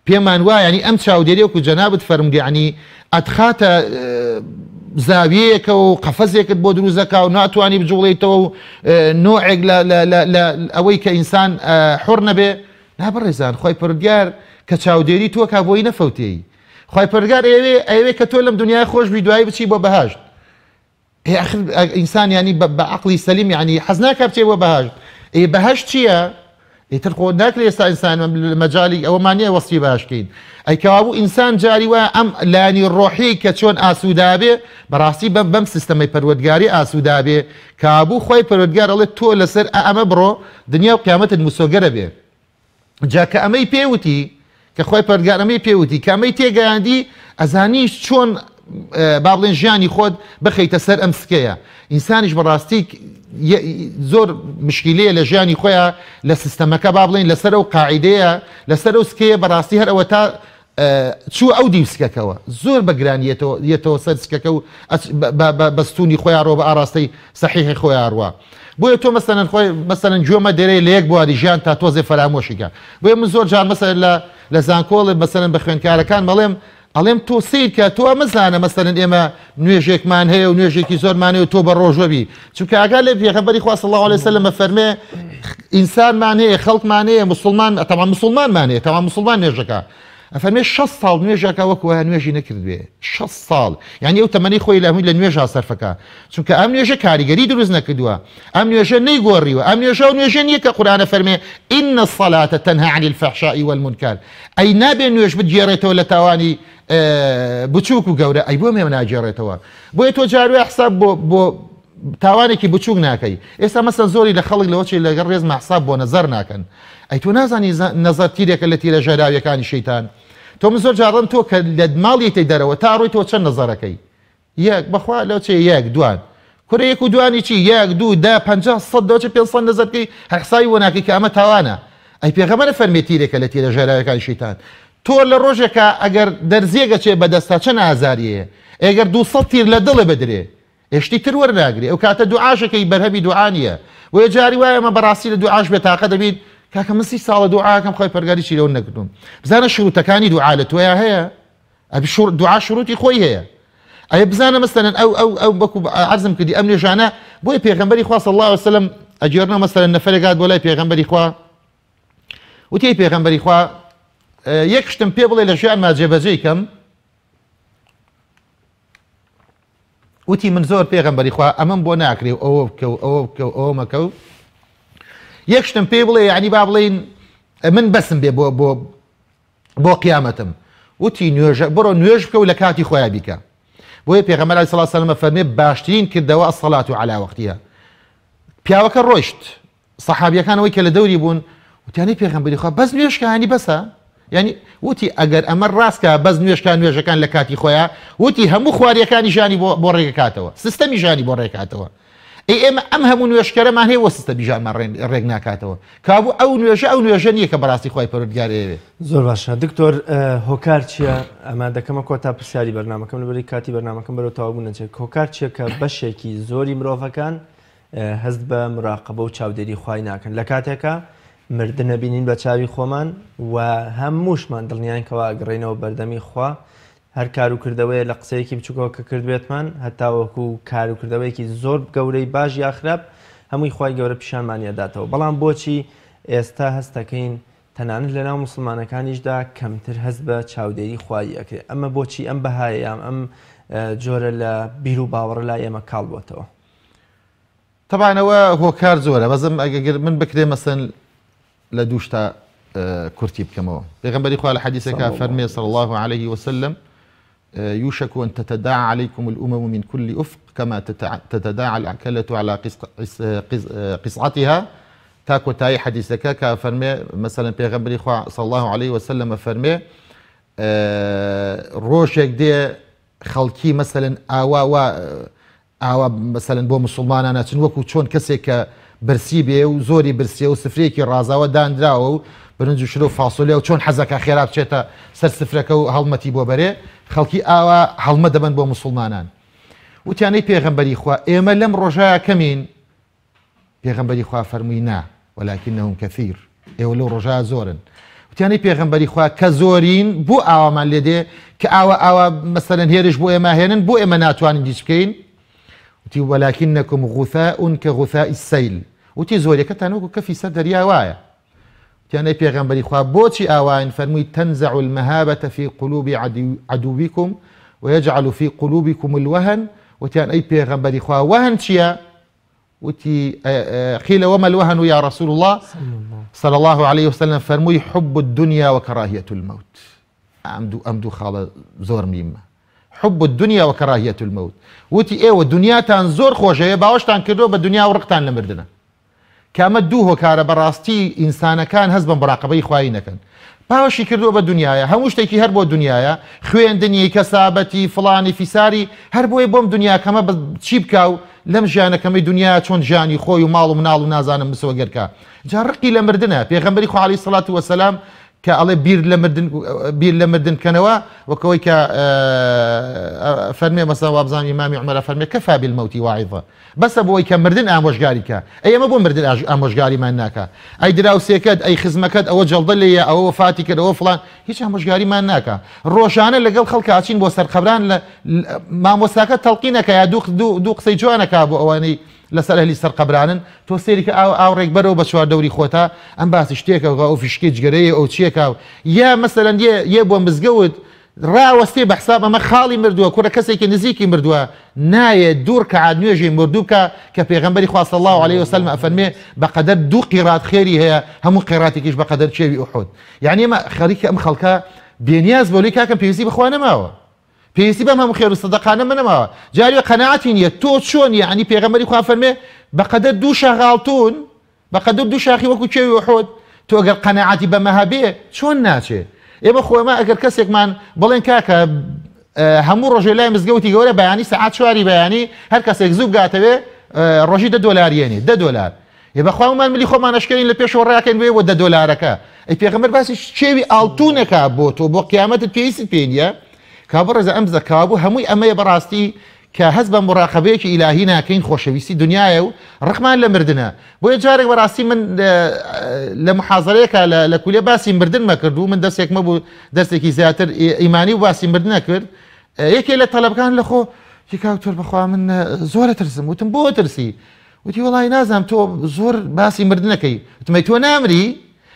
پێمان وایە یانی ئەم چاودێریە وەکو جەنابت فەرمووت یانی ئەتخاتە زاویەیەکەوە و قەفەزێکت بۆ دروست دەکا و ناتوانی بجوڵێیتەوە و نۆعێک لە ئەوەی کە ئینسان حوڕ نەبێ نا بەڕێزان خوای پەروەردگار کە چاودێری تۆ کا بۆی نەفەوتێی خوای پەروەردگار ئەیەوێ ئەیەوێ کە تۆ لەم دنیای خۆش بی دوایی بچی بۆ بەهەشت ئێ ئەخر ئینسان یانی بە عەقڵی سەلیم یانی حەز ناکا بچێ بۆ بەهەشت ئێ بەهەشت چییە؟ ئیتر خۆ ناکرێ ئێستا ئینسان مەجالی ئەوەمان نییە وەسفی بەهەشت کەین ئەی کەوابوو ئینسان جاری وایە ئەم لایەنی ڕۆحی کە چۆن ئاسوودابێ بەڕاستی بەم بەم سیستەمەی پەروەردگاری ئاسوودابێ کەوابوو خوای پەروەردگار ئەڵێ تۆ لەسەر ئەمە بڕۆ دنیا و قیامەتت مسۆگەرە بێ جا کە ئەمەی پێ وتی کە خوای پەروەردگار ئەمەی پێ وتی کە ئەمەی تێگەیاندی ئەزانی چۆن با بڵێن ژیانی خۆت بخەیتە سەر ئەم سکەیە ئینسانیش بەڕاستی زۆر مشکیلەیە لە ژیانی خۆیان لە سیستەمەکە با بڵێن لەسەر ئەو قاعدەیە لەسەر ئەو سکەیە بەڕاستی هەر ئەوە تا چووە ئەو دیو سکەکەوە زۆر بە گرانی یەتەوە یەتەوە سەر سکەکە و بە ستوونی خۆیان ڕۆ بە ئاڕاستەی سەحیحی خۆیان ڕوا بۆیە تۆ مەسەلەن خۆی مەسەلەن گوێ مەدەرێ لە یەک بواری ژیان تا تۆزێ فەرامۆشی کە بۆیە من زۆر جار مەسەلەن لە لە زانکۆڵێ مەسەلەن بە خوێندکارەکان مەڵێم ئەڵێم تۆ سیر کە تۆ مەزانە مەسەلەن ئێمە نوێژێکمان هەیە و نوێژێکی زۆرمان هەیە و تۆ بە ڕۆژوە بی چونکە ئاگا لێ پێغەمبەری خوا صلی الله علیه وسلم ئەفەرمێ ئینسانمان هەیە خەڵکمان هەیە مسلمان تەبعا مسلمانمان هەیە تەبعا مسلمان نوێژەکە ئەفەرمێ 60 ساڵ نوێژەکە وەکو وایە نوێژی نەکردبێ 60 ساڵ یعنی ئەو تەمەنی خۆی لە هەمووی لە نوێژا سەرفەکە چونکە ئەم نوێژە کاریگەری دروست نەکردووە ئەم نوێژە نەیگۆڕیوە ئەم نوێژە و نوێژە نییە کە قورئانە فەرمێ إن الصلاة تنهى عن الفحشاء والمنكر ئەی نابێ نوێژ بگێڕێتەوە لە تاوانی بچووک و گەورە ئەی بۆ مێ ناگێڕێتەوە بۆیە تۆ جاروێ حساب بۆ بۆ تاوانێکی بچووک ناکەی ئێستا مەسەن زۆری لە خەڵک لەوە چی لەگەڵ ڕێز مەحساب بۆ نەزەر ناکەن ئەی تۆ نازانی نەزەر تیرێکە لە تیرە ژەراویەکانی شەیتان تۆ من زۆر جاڕم تۆ کە لە ماڵیتەی دەرەوە تا ڕۆی تۆ چەند نەزەرەکەی یەک بەخوا لەو چێ یەک دوان کورە یەک و دوانی چی یەک دوو دە پەنجا سەد دەوە چێ 500 نەزەر بکەی هەر حسابی بۆ ناکەی کە ئەمە تاوانە ئەی پێغەمبەر فەرمێ تیرێکە لە تیرە ژەراوەکانی شەیتان تۆ لە ڕۆژێکا ئەگەر دەرزیەک ئەچێ بە دەستا چەند ئازاریەیە ئەگەر 200 تیر لە دڵێ بدرێ شتی تر وەرناگرێ ئەو کاتە دوعاشەکەی بەرهەمی دوعا نییە بۆیە جاری وایە ئەمە بەڕاستی لە دوعاش بێتاقە دەبین کاکە من 30 ساڵە دوعاکەم خۆی پەرگاری چی لەوە نەکردوم بزانە شروتەکانی دوعا لە تۆیا هەیە ئەبی شوڕ دوعا شروتی خۆی هەیە. ئەی بزانە مەسەلەن ئەو ئەو ئەو وەکو عەرزم کردی ئەم نوێژانە بۆیە پێغەمبەری خوا صلی الله علیه وسلم ئەگێڕنەوە مەسەلەن نەفەرێک هات بۆ لای پێغەمبەری خوا وتی ئەی پێغەمبەری خوا یەک شتم پێ بڵێ لە ژیانما جێبەجێی کەم وتی من زۆر پێغەمبەری خوا ئەمەم بۆ ناکرێ و ئەوە بکە و ئەوە بکە و ئەوە مەکە و یەک شتم پێ بڵێ یعنی با بڵێین من بەسم بێ بۆ بۆ بۆ قیامەتم وتی نوێژە بڕۆ نوێژ بکە و لە کاتی خۆیا بیکە بۆیە پێغەمبەر علیه الصلاة والسلام فەرمێ باشترین کردەوە الصلاة على وقتها پیاوەکە ڕۆیشت سەحابیەکان ئەوەی کە لە دەوری بوون وتیانی پێغەمبەری خوا بەس نوێژکانی بەسە یعنی وتی ئەگەر ئەمە ڕاستکە بەس نوێژکان نوێژەکان لە کاتی خۆیان وتی هەموو خواریەکانی ژانی بۆ ڕێگەکاتەوە سیستەمی ژانی بۆ ڕێکاتەوە ئەی ئێمە ئەم هەموو نوێژکەرەمان هەیە وە سیستەمی ژیانمان ڕێک ناکاتەوە کابوو ئەو نوێژە ئەو نوێژە نییە کە بەڕاستی خوای پەروەردگار ئەیەوێ. زۆر باشە دکتۆر هۆکار چییە ئەمە دەکەمە کۆتا پرسیاری بەرنامەکەم لەبەری کاتی بەرنامەکەم بەرەو تەواوبوون نەچێت هۆکار چییە کە بەشێکی زۆری مرۆڤەکان هەست بە مراقبە و چاودێری خوای ناکەن لە کاتێکا مردنە بینین بە چاوی خۆمان و هەمووشمان دڵنیان کەوا ئەگەڕێینەوە بەردەمی خوا هەر کار و کردەوەیە لە قسەیەکی بچوکەوە کە کردبێتمان هەتاوەکو کار و کردەوەیەکی زۆر گەورەی باش یا خراپ هەمووی خوای گەورە پیشانمانی ئەداتەوە بەڵام بۆچی ئێستا هەستەکەین تەنانەت لەناو موسڵمانەکانیشدا کەمتر هەست بە چاودێری خوایی ئەکرێ ئەمە بۆچی ئەم بەهایە یان ئەم جۆرە لە بیر و باوەڕە لای ئێمە کاڵ بۆتەوە؟ تەبعەن ئەوە هۆکار زۆرە بەزم ئەگەر من بکرێ مەسەن لە دوو شتا کورتی بکەمەوە پێغەمبەری خوا لە حەدیسێکا فەرمێ صلی الله عليه وسلم يوشك أن تتداعى عليكم الأمم من كل أفق كما تتداعى الأكلة على قصعتها تا کۆتایی حەدیسەکە کە فەرمێ مەسەلەن پێغەمبەری خوا صلی الله عليه وسلم فەرمێ ڕۆژێک دێ خەڵکی مەسەلەن ئاوا وا ئاوا مەسەلەن بۆ موسڵمانان ئەچن وەکو چۆن کەسێک کە برسی بێ و زۆری برسیە و سفرەیەکی ڕازاوە دانراوە و برنج و شلە و فاسۆلیا و چۆن حەزەکا خێرا بچێتە سەر سفرەکە و هەڵمەتی بۆ بەرێ خەڵکی ئاوا هەڵمە دەبەن بۆ موسڵمانان وتیان ئەی پێغەمبەری خوا ئێمە لەم ڕۆژە کەمین پێغەمبەری خوا فەرمووی نا ولکنهم کثیر ئێوە لەو ڕۆژە زۆرن وتیان ئەی پێغەمبەری خوا کە زۆرین بۆ ئاوامان لێ دێ کە ئاوا ئاوا مەسەلەن هێرش بۆ ئێمە هێنن بۆ ئێمە ناتوانین هیچ بکەین وتی ولکنکم غثاء كغثاء السيل وتی زۆریەکەتان وەکو کەفی سەر دەریا وایە وتیان ئەی پێغەمبەری خوا بۆچی ئاواین فەرمووی تنزع المهابة في قلوب عدوكم ويجعل في قلوبكم الوهن وتیان ئەی پێغەمبەری خوا وەهن چییە وتی، قیل وما الوهن یا رسول اللە، صلی اللە علیە وسلم فەرمووی، حب الدنیا وکراهیە الموت. ئەم دوو ئەم دوو خاڵە زۆر مهمە. حب الدنیا وکراهیە الموت. وتی ئێوە دنیاتان زۆر خۆشەوێ باوەشتان کردووە بە دنیا و ڕقتان لە مردنە. کە ئەمە دوو هۆکارە بەڕاستی ئینسانەکان هەست بە مراقەبەی خوایی نەکەن. باوەشی کردووە بە دنیایە هەموو شتێکی هەر بۆ دنیایە خوێندنی کەسابەتی فڵانی فیساری هەر بۆیە بۆم دنیاکەمە بە چی بکا و لەم ژیانەکەمەی دنیا چۆن ژیانی خۆی و ماڵ و مناڵ و نازانم مسۆگەر کا جا ڕقی لە مردنە پێغەمبەری خوا عەلەیهی سڵات وەسەلام کە ئەڵێ بیر لە مردن بیر لە مردن بکەنەوە وەکەوەی کە فەرمێ مەسەڵەن وابزانم ئیمامی عومەرە فەرمێ کەفا بالموت واعظە بەسە بۆی کە مردن ئامۆژگاری کا ئەی ئەمە بۆ مردن ئامۆژگاریمان ناکا ئەی دراوسێکەت ئەی خزمەکەت ئەوە جەڵدە لێیە ئەوە وەفاتی کرد ئەوە فڵان هیچ ئامۆژگاریمان ناکا ڕۆژانە لەگەڵ خەڵکا ئەچین بۆ سەرقەبران لە مامۆستاکە تەڵقینەکە یا دوو دوو قسەی جوانەکا بۆ ئەوانەی لەسەر ئەهلی سەرقەبرانن تۆ سێری کە ئاو ئاوڕێک بەرەوە بە چوار دەوری خۆتا ئەم باسی شتێکە ئەو فیشکەی جگەرەیە ئەو چیەکە یا مەسەلەن یە یە بۆ مزگەوت ڕاوەستێ بە حساب ئەمە خاڵی مردووە کوڕە کەسێکی نزیکی مردووە نایێ دوو ڕکعات نوێژی مردوو بکا کە پێغەمبەری خوا صلی اللە علیە وسلم ئەفەرمێ بەقەدەر دوو قیڕات خێری هەیە هەموو قیڕاتێکیش بەقەدەر کێوی ئوحود یعنی ئێمە خەریکە ئەم خەڵکە بێنیاز بۆ لێ کاکەم پێویستی بەخوا نەماوە پێویستی بەم هەموو خێر و سەدەقانە مە نەماوە جاری قەناعەتی نییە تۆ چۆن یعنی پێغەمبەری خوا فەرمێ بەقەدەر دوو شاخ ئاڵتون بەقەدر دوو شاخی وەکو کێوی ئوحود تۆ گەر قەناعەتی بەمە هەبێ چۆن ناچێ ئێمە خۆ ئێمە ئەگەر کەسێکمان بڵێن کاکە هەموو ڕۆژێ لای مزگەوتی گەورە بەیانی سەعات چواری بەیانی هەر کەسێک زوو بگاتەوێ ڕۆژی دە دۆلار یەنێ دە دۆلار ئێ بەخوامان ملی خۆمان ئەشکێنین لە پێشەوە ڕاکەین بێ بۆ دە دۆلارەکە ئەی پێغەمبەر باسی کێوی ئاڵتونەکە بۆ تۆ بۆ قیامەتت پێویستت پێ نییە کا بەڕێزە ئەم زەکا بوو هەمووی ئەمەیە بەڕاستی کە هەست بە موراقەبەیەکی ئیلاهی ناکەین خۆشەویستی دنیایە و ڕقمان لە مردنە بۆیە جارێک بەڕاستی من لە محازەرەیەکا لە کولیە باسی مردنمە کرد و من دەرسێکمە بوو دەرسێکی زیاتر ئیمانی و باسی مردنە کرد. یەکێ لە تەلەبەکان لە خۆ وتی کاک دکتۆر بەخوا من زۆرە ترسم وتم بۆ ترسی وتی وەڵی نازانم تۆ زۆر باسی مردنەکەی وتم ئەی تۆ نامری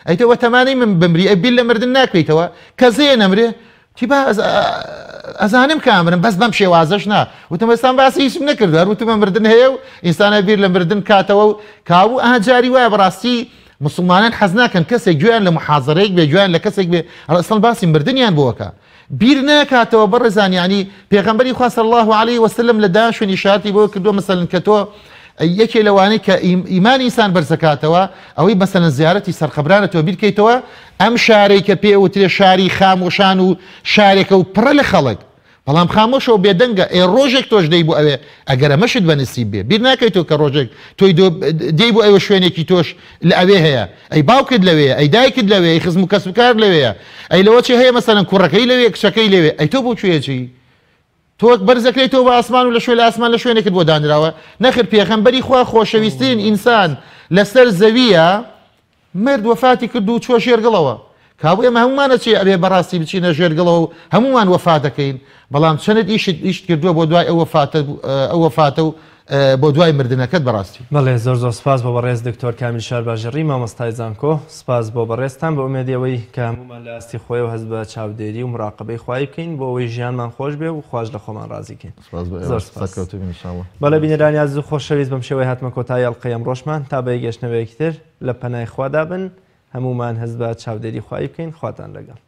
ئەی تۆ بە تەمانەی من بمری ئەی بیر لە مردن ناکەیتەوە کەسەیە نەمرێ وتی با ئەزانم کە ئەمرم بەس بەم شێوازەش نا وتم ئێستان باسی هیچم نەکردو هەر وتمە مردن هەیە و ئینسانە بیر لە مردن کاتەوە و کاوو ئەها جاری وایە بەڕاستی مسلمانان حەز ناکەن کەسێک گوێیان لە محازەرەیەک بێ گوێیان لە کەسێک بێ ئەسڵ باسی مردنیان بۆکە بیر ناکاتەوە بەڕێزان یانی پێغەمبەری خوا صلی اللە علیه وسلم لە دان شوێن ئیشارەتی بۆ کردووە مەسەلەن کە تۆ یەکێ لەوانەی کە ئیمانی ئینسان بەرزەکاتەوە ئەوەی مەسەلەن زیارەتی سەرقەبرانە تۆ بیرکەیتەوە ئەم شارەی کە پێ وترێ شاری خامۆشان و شارێکە و پڕە لە خەڵک بەڵام خامۆشەوە بێدەنگە ئێ ڕۆژێک تۆش دەی بۆ ئەوێ ئەگەر ئەمەشت بە نسیب بێ بیر ناکەیتەوە کە ڕۆژێک تۆی دێی بۆ ئەوێ شوێنێکی تۆش لە ئەوێ هەیە ئەی باوکت لەوێیە ئەی دایکت لەوێیە ئەی خزم و کەسوکار لەوێیە ئەی لەوە چێ هەیە مەسەلەن کوڕەکەی لەوێ کچەکەی لەوێ ئەی تۆ بۆ کوێ چی تۆ وەک بەرزەکرێیتەوە بە ئاسمان و لە شوێ لە ئاسمان لە شوێنێکت بۆ دانراوە نەخێر پێغەمبەری خوا خۆشەویسترین ئینسان لەسەر زەویە مرد وەفاتی کرد و چوە ژێر گڵەوە کابوو ئێمە هەموومان ئەچێ ئەبێ بەڕاستی بچینە ژێر گڵەوە و هەموومان وەفاتەکەین بەڵام چەنت ئیشت ئیشت کردووە بۆ دوای ئەو وەفاتە ئەو وەفاتە و بۆ دوای مردنەکەت بەڕاستی. بەڵێ زۆر زۆر سپاس بۆ بەڕێز دکتۆر کامیل شارباژێڕی مامۆستای زانکۆ سپاس بۆ بەڕێزتان بە ئومێدی ئەوەی کە هەموومان لە ئاستی خۆیەوە هەست بە چاودێری و مراقەبەی خوایی بکەین بۆ ئەوەی ژیانمان خۆش بێ و خواش لە خۆمان ڕازی کەین سپاس بۆ زۆر ئێوەش سپاس. سەرکەوتوو بین ان شاء اللە. بەڵێ بینەرانی ئازیز و خۆشەویست بەم شێوەیە هاتمە کۆتایی ئەڵقەی ئەمڕۆشمان تا بە یەکگەشتنەوەیەکی تر لە پەنای خوادا بن هەموومان هەست بە چاودێری خوایی بکەین خواتان لەگەڵ.